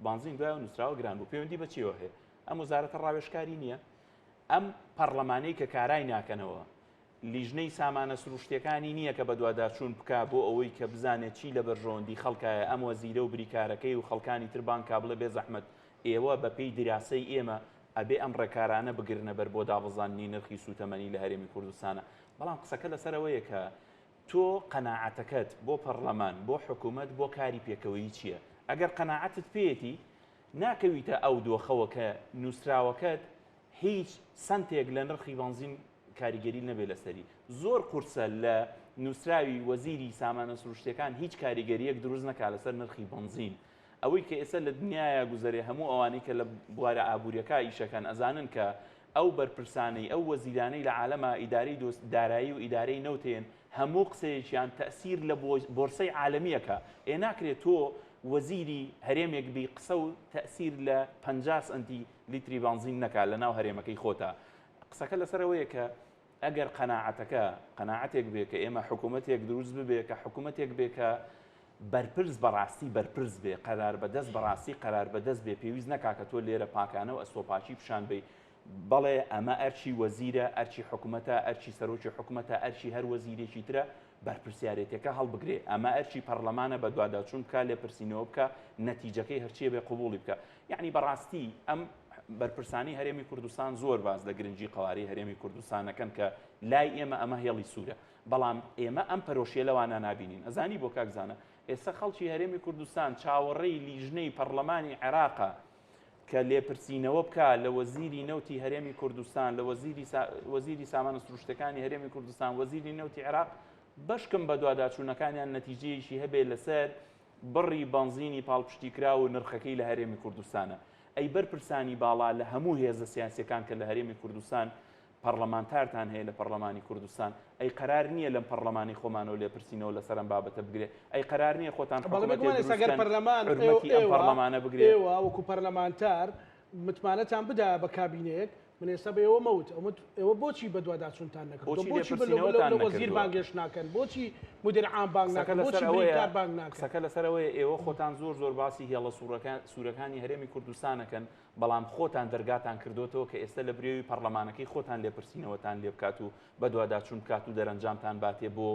بانزین دوای ئەو نووسراوە گران بوو پەیوەندی بە چیەوە هەیە؟ ئەم وەزارەتە ڕاوێژکاری نییە؟ ئەم پەڕلەمانەی کە کارای ناکەنەوە لیژنەی سامانە سروشتیەکانی نییە کە بەدواداچوون بکا بۆ ئەوەی کە بزانێت چی لە بەرژەوەندی خەڵکایە، ئەم وەزیرە و بریکارەکەی و خەڵکانی تر بانگ کا بڵێ بێزەحمەت ئێوە بە پێی دیراسەی ئێمە ئەبێ ئەم ڕێکارانە بگرنە بەر بۆ دابەزاندنی نرخی سووتەمەنی لە هەرێمی کوردستانە. بەڵام قسەکە لەسەر ئەوەیە کە تۆ قەناعەتەکەت بۆ پەڕلەمان، بۆ حکوومەت، بۆ کاری پێکەوەیی چییە؟ ئەگەر قەناعەتت پێیەتی ناکەویتە ئەو دۆخەوە کە نووسراوەکەت هیچ سەنتێک لە نرخی بەنزین کاریگەری نەبێت لەسەری. زۆر قورسە لە نووسراوی وەزیری سامانە سروشتیەکان هیچ کاریگەریەک دروست نەکا لەسەر نرخی بەنزین. ئەوەی کە ئێستا لە دنیایا گوزەرێ هەموو ئەوانەی کە لە بوارە ئابووریەکا ئیشەکەن ئەزانن کە ئەو بەرپرسانەی ئەو وەزیرانەی لە عالەما ئیدارەی دۆست دارایی و ئیدارەی نەوتێن هەموو قسەیەکیان تەئسیر لە بۆرسەی عالەمی ئەکا. ئێ ناکرێ تۆ وەزیری هەرێمێک بی قسە و تەئسیر لە 50 سەنتی لیتری بانزین نەکا لە ناو هەرێمەکەی خۆتا. قسەکە لەسەر ئەوەیە کە ئەگەر قەناعەتەکە قەناعەتێک بێ کە ئێمە حکوومەتێک دروست ببێ کە حکوومەتێک بێ کە بەرپرس بەڕاستی بەرپرس بێ قەرار بەدەست بەڕاستی قەرار بەدەست بێ پێویست نەکا کە تۆ لێرە پاکانە و ئەستۆپاکی پیشان بەی بەڵێ ئەمە ئەرکی وەزیرە ئەرکی حکوومەتە ئەرکی سەرۆکی حکوومەتە ئەرکی هەر وەزیرێکی ترە بەرپرسیارێتیەکە هەڵبگرێ، ئەمە ئەرکی پەڕلەمانە بەدواداچوون بکا، لێپرسینەوە بکا، نەتیجەکەی هەرچیە بێ قبوڵی بکا. یەعنی بەڕاستی ئەم بەرپرسانەی هەرێمی کوردستان زۆر باس لە گرنگی قەوارەی هەرێمی کوردستان ئەکەن کە لای ئێمە ئەمە هێڵی سوورە، بەڵام ئێمە ئەم پەرۆشیە لەوانە نابینین. ئەزانی بۆ کاک زانا؟ ئێستا خەڵکی هەرێمی کوردستان چاوەڕێی لیژنەی پەڕلەمانی عێراقە کە لێپرسینەوە بکا لە وەزیری نەوتی هەرێمی کوردستان، لە وەزیری وەزیری سامانە سروشتەکانی هەرێمی کوردستان، وەزیری نەوتی عێراق، بەشکم بەدواداچوونەکانیان نەتیجەیەکی هەبێ لەسەر بڕی بەنزینی پاڵپشتیکراو و نرخەکەی لە هەرێمی کوردستانە. ئەی بەرپرسانی باڵا لە هەموو هێزە سیاسیەکان کە لە هەرێمی کوردستان پەڕلەمانتارتان هەیە لە پەڕلەمانی کوردستان، ئەی قەرار نییە لەم پەڕلەمانەی خۆمانەوە لێپرسینەوە لەسەر ئەم بابەتە بگرێ؟ ئەی قەرار نییە خۆتان بەڵێ حکومەتێ بێگومان دروست ئێستا گەر بکەن پەرلەمان حورمەتی ئەم ئێوە پەڕلەمانە بگرێ؟ ئێوە وەکو پەرلەمانتار متمانەتان بدایە بە کابینەیەک، من ئێستا بە ئێوە مەوت ئەومت ئێوە بۆچی بەدواداچوونتان نەکردووە؟ بۆچی بۆچی لێپرسینەوەتان لە وەزیر نەکردووە؟ بانگێشت ناکەن؟ بۆچی مدیر عام بانگ قسەکە ناکەن؟ لەسەر بۆچی ئەوەیە بریکار بانگ ناکەن؟ قسەکە لەسەر ئەوەیە ئێوە خۆتان زۆر زۆر باسی هێڵە سوورەکان سوورەکانی هەرێمی کوردستان ئەکەن، بەڵام خۆتان دەرگاتان کردۆتەوە کە ئێستا لە برێوی پەڕلەمانەکەی خۆتان لێپرسینەوەتان لێبکات و بەدواداچوون بکات و دەرەنجامتان باتێ بۆ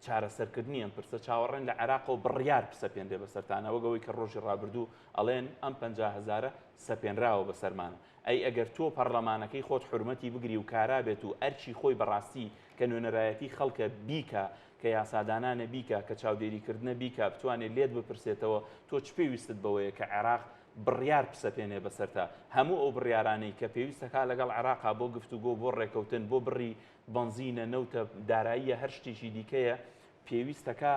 چارەسەرکردنی ئەم پرسە، چاوەڕێن لە عێراقەوە بڕیار بسەپێنرێ بەسەرتانە وەک ئەوەی کە ڕۆژی ڕابردوو ئەڵێن ئەم 50 هەزارە سەپێنراوە بەسەرمانە. ئەی ئەگەر تۆ پەڕلەمانەکەی خۆت حورمەتی بگری و کارا بێت و ئەرکی خۆی بەڕاستی کە نوێنەرایەتی خەڵکە بیکا، کە یاسادانانە بیکا، کە چاودێریکردنە بیکا، بتوانێ لێت بپرسێتەوە، تۆ چ پێویستت بەوەیە کە عێراق بڕیار بسەپێنێ بەسەرتا، هەموو ئەو بڕیارانەی کە پێویستەکا لەگەڵ عێراقا بۆ گفتوگۆ، بۆ ڕێکەوتن، بۆ بڕی بەنزینە، نەوتە، داراییە، هەر شتێکی دیکەیە، پێویستەکا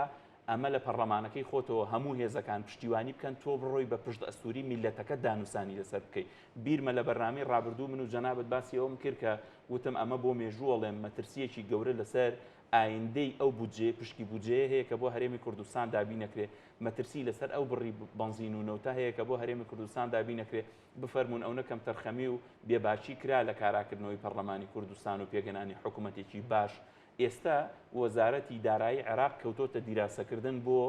ئەمە لە پەڕلەمانەکەی خۆتەوە هەموو هێزەکان پشتیوانی بکەن، تۆ بڕۆی بە پشت ئەستووری میللەتەکەت دانوسانی لەسەر بکەی. بیرمە لە بەرنامەی ڕابردوو من و جەنابت باسی ئەوەم کرد کە وتم ئەمە بۆ مێژوو ئەڵێم مەترسییەکی گەورە لەسەر ئایندەی ئەو بودجەیە پشکی بودجەیە هەیە کە بۆ هەرێمی کوردستان دابین نەکرێ، مەترسی لەسەر ئەو بڕی بەنزین و نەوتە هەیە کە بۆ هەرێمی کوردستان دابین نەکرێ، بفەرموون ئەونە کەمتەرخەمی و بێباکی کرا لە کاراکردنەوەی پەڕلەمانی کوردستان و پێکهێنانی حکومەتێکی باش، ئێستا وەزارەتی دارایی عێراق کەوتۆتە دیراسەکردن بۆ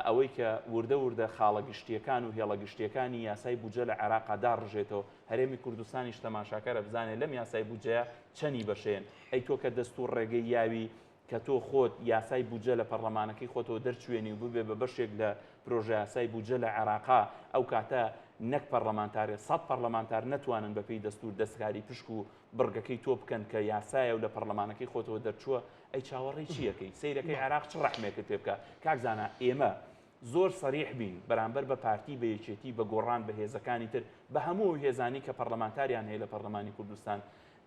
ئەوەی کە وردە وردە خاڵە گشتییەکان و هێڵە گشتییەکانی یاسای بودجە لە عێراقا داڕژێتەوە، هەرێمی کوردستانیش تەماشاکەرە بزانێ لەم یاسای بودجەیە چەنی بەشەیەن. ئەی تۆ کە دەستوور ڕێگەی یاوی کە تۆ خۆت یاسای بودجە لە پەڕلەمانەکەی خۆتەوە دەرچوێنی و ببێ بە بەشێک لە پرۆژەیاسای بودجە لە عێراقا، ئەو کاتە نەک پەڕلەمانتارێ سەد پەڕلەمانتار نەتوانن بەپێی دەستوور دەستکاری پشک و بڕگەکەی تۆ بکەن کە یاسایە و لە پەڕلەمانەکەی خۆتەوە دەرچووە، ئەی چاوەڕێی چی ئەکەی؟ سەیرەکەی عێراق چ ڕەحمێکت پێ بکا؟ کاک زانا ئێمە زۆر سەریح بین بەرامبەر بە پارتی بە یەکێتی بە گۆڕان بە هێزەکانی تر بە هەموو ئەو هێزانەی کە پەڕلەمانتاریان هەیە لە پەڕلەمانی کوردستان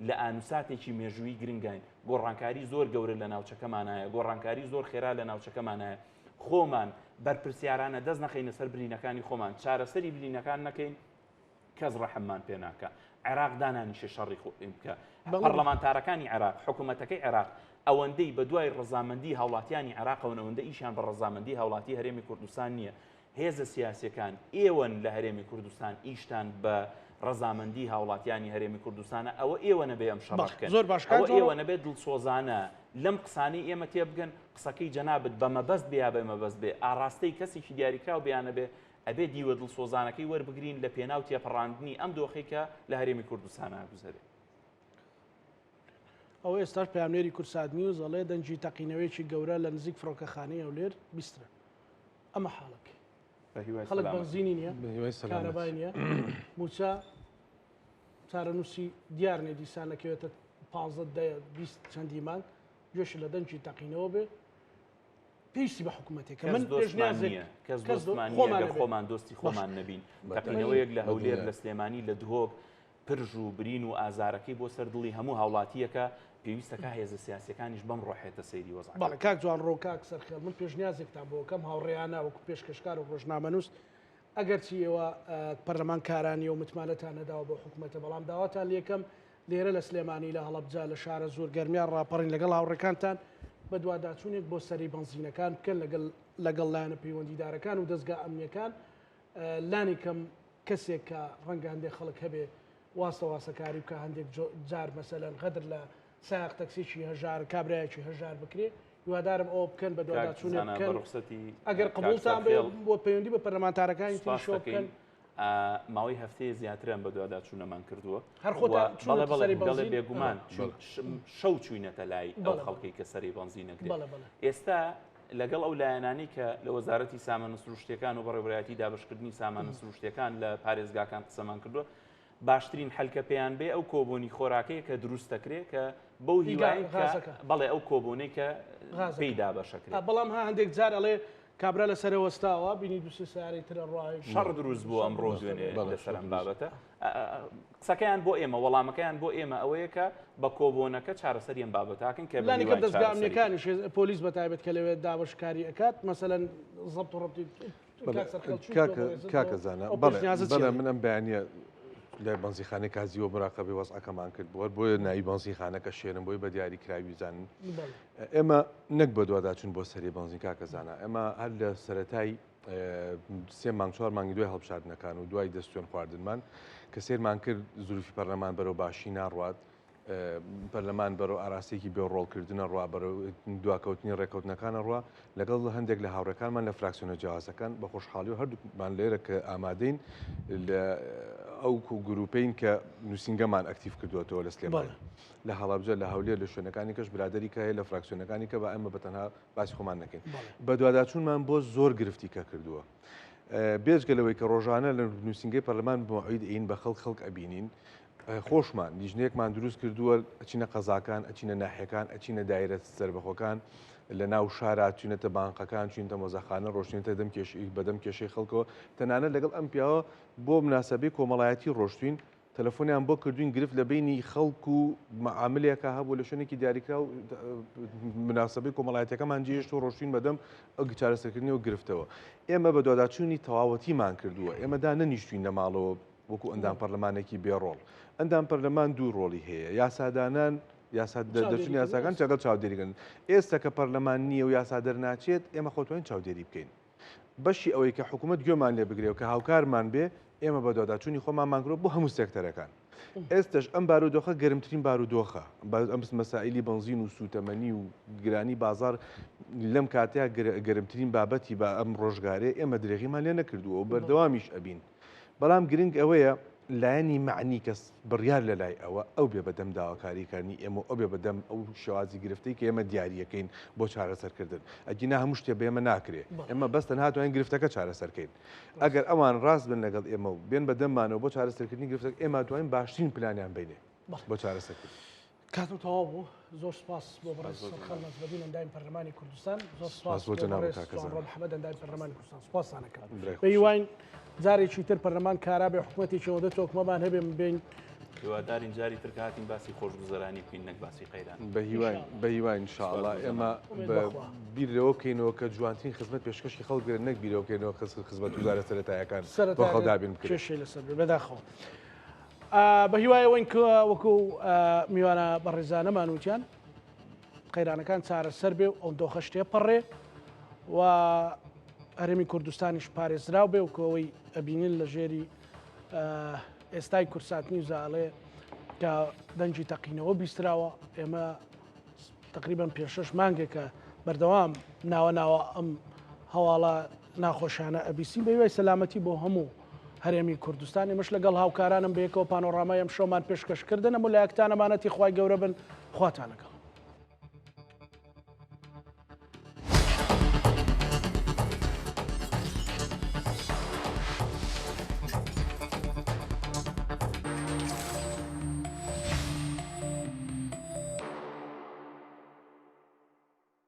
لە ئانوساتێکی مێژوویی گرنگاین گۆڕانکاری زۆر گەورە لە ناوچەکەمانایە گۆڕانکاری زۆر خێرا لە ناوچەکەمانایە خۆمان بەرپرسیارانە دەست نەخەینە سەر برینەکانی خۆمان، چارەسەری برینەکان نەکەین، کەس ڕەحممان پێ ناکا. عێراق دانانیشێ شەڕی خۆی بکا. پەڕلەمانتارەکانی عێراق، حکوومەتەکەی عێراق ئەوەندەی بە دوای ڕەزامەندی هاوڵاتیانی عێراقەوەن ئەوەندە ئیشیان بە ڕەزامەندی هاوڵاتی هەرێمی کوردستان نییە. هێزە سیاسیەکان ئێوەن لە هەرێمی کوردستان ئیشتان بە ڕەزامەندی هاوڵاتیانی هەرێمی کوردستانە ئەوە ئێوە نەبێ ئەم شەڕە بکەن زۆر باش ئەوە ئێوە نەبێت دڵسۆزانە لەم قسانەی ئێمە تێبگەن قسەکەی جەنابت بە مەبەست بێ یا بێ مەبەست بێ ئاڕاستەی کەسێکی دیاریکراو بێ یا نەبێ ئەبێ دیوە دڵسۆزانەکەی وەربگرین لە پێناو تێپەڕاندنی ئەم دۆخەی کە لە هەرێمی کوردستان ئەگوزەرێ. ئەوە ئێستاش پەیامنێری کوردسات نیوز ئەڵێ دەنگی تەقینەوەیەکی گەورە لە نزیک فڕۆکەخانەی هەولێر بیسترا. ئەمە حاڵەکەی. خەڵک بەنزینی نییە، کارەبای نییە، مووچە چارەنووسی دیار نییە، دیسان ئەکەوێتە 15 دە 20 چەندی مانگ، گوێشت لە دەنگی تەقینەوە بێ. پێویستی بە حکوومەتێکە من پێشنیازێک کەس دۆستمان نییە گەر خۆمان دۆستی خۆمان نەبین. تەقینەوەیەک لە هەولێر، لە سلێمانی، لە دهۆک پرژ و برین و ئازارەکەی بۆ سەر دڵی هەموو هاوڵاتییەکە، پێویستەکا هێزە سیاسییەکانیش بەم ڕۆحێتە سەیری وەزعەکە بەڵێ کاک جوانڕۆ و کاک سەرخێڵ من پێشنیازێکتان بۆ ئەکەم هاوڕێیانە وەکو پێشکەشکار و ڕۆژنامەنووس ئەگەرچی ئێوە پەرلەمانکارانی و متمانەتان نەداوە بۆ حکوومەتە بەڵام داواتان لێکەم لێرە لە سلێمانی لە هەڵەبجە لە شارە زۆر گەرمیان ڕاپەڕین لەگەڵ هاوڕێکانتان بەدواداچوونێک بۆ سەری بەنزینەکان بکەن لەگەڵ لەگەڵ لایەنە پەیوەندیدارەکان و دەزگا ئەمنیەکان لانی کەم کەسێک کە ڕەنگە هەندێک خەڵک هەبێ واستە واسەکاری بکە هەندێک جار مەسەلەن غەدر لە سایەق تەکسێکی هەژار کابرایەکی هەژار بکرێ هیوادارم ئەوە بکەن بە دواداچوونێ بکەن ئەگەر قبوڵتان بێ بۆ پەیوەندی بە پەرلەمانتارەکانی تریشەوە بکەن. ماوەی هەفتەیە زیاتر ئەم بەدواداچوونەمان کردووە. هەر خۆتان چوونەتە سەری بەڵێ بەڵێ بێگومان شەو چووینەتە لای ئەو خەڵکەی کە سەری بەنزین ئەگرێ. ئێستا لەگەڵ ئەو لایەنانەی کە لە وەزارەتی سامانە سروشتیەکان و بەڕێوەبەرایەتی دابەشکردنی سامانە سروشتیەکان لە پارێزگاکان قسەمان کردووە باشترین حەل کە پێیان بێ ئەو کۆبۆنی خۆراکەیە کە دروست دەکرێ کە بەو هیوای بەڵێ ئەو کۆبۆنەی کە پێی دابەشەکرێت بەڵام ها هەندێک جار ئەڵێ کابرا لەسەرە وەستاوە بینی دوسێ سیارەی ترە ڕای شەڕ دروست بوو ئەمڕۆ دوێنێ لەسەر ئەم بابەتە قسەکەیان بۆ ئێمە وەڵامەکەیان بۆ ئێمە ئەوەیە کە بە کۆبوونەکە چارەسەری ئەم بابەتاکەن کە لانی کەم دەزگا ئەمنیەکانیش پۆلیس بە تایبەت کە لەوێ دابەشکاری ئەکات مەسەلەن زەبت و ڕەبتی کاکە زانا بەڵێ من ئەم بەیانە لە بەنزیخانەی کازیوە مراقەبەی وەزعەکەمان کرد بۆ بۆیە ناوی بەنزیخانەکە شێرم بۆی بە دیاری کراوی بزانن ئێمە نەک بەدواداچوون بۆ سەری بەنزین کاکە زانا ئێمە هەر لە سەرەتای سێ مانگ چوار مانگی دوای هەڵبژاردنەکان و دوای دەستوێن خواردنمان کە سێرمان کرد زروفی پەرلەمان بەرەو باشی ناڕوات پەرلەمان بەرەو ئاراستێکی بێ ڕۆڵکردنە ڕوا بەرەو دواکەوتنی ڕێکەوتنەکانە ڕوا لەگەڵ هەندێک لە هاوڕێکانمان لە فراکسیۆنە جیاوازەکان بە خۆشحاڵی و هەردووکمان لێرە کە ئامادەین لە ئەو گروپین کە نووسینگەمان ئەکتیف کردووەتەوە لە سلێمانی لە هەڵەبجە لە هەولێر لە شوێنەکانی کەش برادری کە هەیە لە فراکسیۆنەکانی کە بە ئەمە بە تەنها باسی خۆمان نەکەین بەدواداچوونمان بۆ زۆر گرفتی کە کردووە بێجگە لەوەی کە ڕۆژانە لە نووسینگەی پەرلەمان مەوعید ئین بە خەڵک خەڵک ئەبینین خۆشمان لیژنەیەکمان دروست کردووە ئەچینە قەزاکان ئەچینە ناحیەکان ئەچینە دایرە سەربەخۆکان لە ناو شارا چوینەتە بانقەکان چوینتە مۆزەخانە ڕۆشتینەتە دەم کێش بەدەم کێشەی خەڵکەوە تەنانەت لەگەڵ ئەم پیاوە بۆ مناسبەی کۆمەڵایەتی ڕۆشتوین تەلەفۆنیان بۆ کردوین گرفت لە بینی خەڵک و معاملێکە هەبوو لە شوێنێکی دیاریکراو مناسبەی کۆمەڵایەتەکەمان جێهێشت و ڕۆشتوین بەدەم ئەو چارەسەرکردنی و گرفتەوە ئێمە بە دواداچوونی تەواوەتیمان کردووە ئێمە دا نەنیشتوین لە ماڵەوە وەکو ئەندام پەرلەمانێکی بێ ڕۆڵ ئەندام پەرلەمان دوو ڕۆڵی هەیە یاسادانان یاسا دەرچوونی یاساکان چاگەڵ چاودێریکردن ئێستا کە پەرلەمان نییە و یاسا دەرناچێت ئێمە خۆتوانین چاودێری بکەین بەشی ئەوەی کە حکوومەت گوێمان لێ بگرێ و کە هاوکارمان بێ ئێمە بەدواداچوونی خۆمانمان کردووە بۆ هەموو سێکتەرەکان ئێستش ئەم بارودۆخە گەرمترین بارودۆخە ئەم مەسائلی بنزین و سوتەمەنی و گرانی بازار لەم کاتەیە گەرمترین بابەتی بە ئەم ڕۆژگارێ ئێمە درێغیمان لێ نەکردووە و بەردەوامیش ئەبین بەڵام گرنگ ئەوەیە لایەنی مەعنی کە بڕیار لە لای ئەوە ئەو بێ بەدەم داواکاریکانی ئێمە ئەو بێ بەدەم ئەو شێوازی گرفتەی کە ئێمە دیاریەکەین بۆ چارەسەرکردن ئەگینا هەموو شتێ بە ئێمە ناکرێ ئێمە بەس تەنها توانین گرفتەکە چارەسەرکەین ئەگەر ئەوان ڕاست بن لەگەڵ ئێمە و بێن بەدەممانەوە بۆ چارەسەرکردنی گرفتەکە ئێمە توانین باشترین پلانیان بینێ بۆ چارەسەرکردن. کاتم تەواو بوو زۆر سپاس بۆ بەڕێز سەرخەڵ نەجمەدین ئەندامی پەرلەمانی کوردستان زۆر سپاس بۆ بەڕێز جوانڕۆ محەمەد ئەندامی پەرلەمانی کوردستان سپاستان ئەکەم بە هیواین جارێکی تر پەرلەمان کارا بێ حکوومەتێکی ئەوەندە تۆکمەمان هەبێ بین. هیوادارین جاری تر کە هاتین باسی خۆشگوزەرانی بکەین نەک باسی قەیران. بەهیواین بەهیواین ان شاء اللە ئێمە بیر لەوە بکەینەوە کە جوانترین خزمەت پێشکەشی خەڵک بکرێت نەک بیر لەوە بکەینەوە خزمەتگوزارە سەرەتایەکان بۆ خەڵک دابین بکرێت. کێشەی لەسەر بێ بەداخەوە. بە هیوای ئەوەین کە وەکو میوانە بەڕێزانەمان وتیان قەیرانەکان چارەسەر بێ و ئەو دۆخەش تێپەڕێ و هەرێمی کوردستانیش پارێزراو بێ و کۆەوەی ئەبینین لە ژێری ئێستای کورسات نیوزا ئەڵێ کە دەنگی تەقینەوە بیستراوە ئێمە تقریبان پێ شش مانگێکە بەردەوام ناوە ناوە ئەم هەواڵە ناخۆشانە ئەبیسین بە هیوای سەلامەتی بۆ هەموو هەرێمی کوردستان ئێمەش لەگەڵ هاوکارانم بەیەکەوە پانۆڕامای ئەم شەومان پێشکەشکردن هەموو لایەکتان ئەمانەتی خوای گەورە بن خواتان لەگەڵ.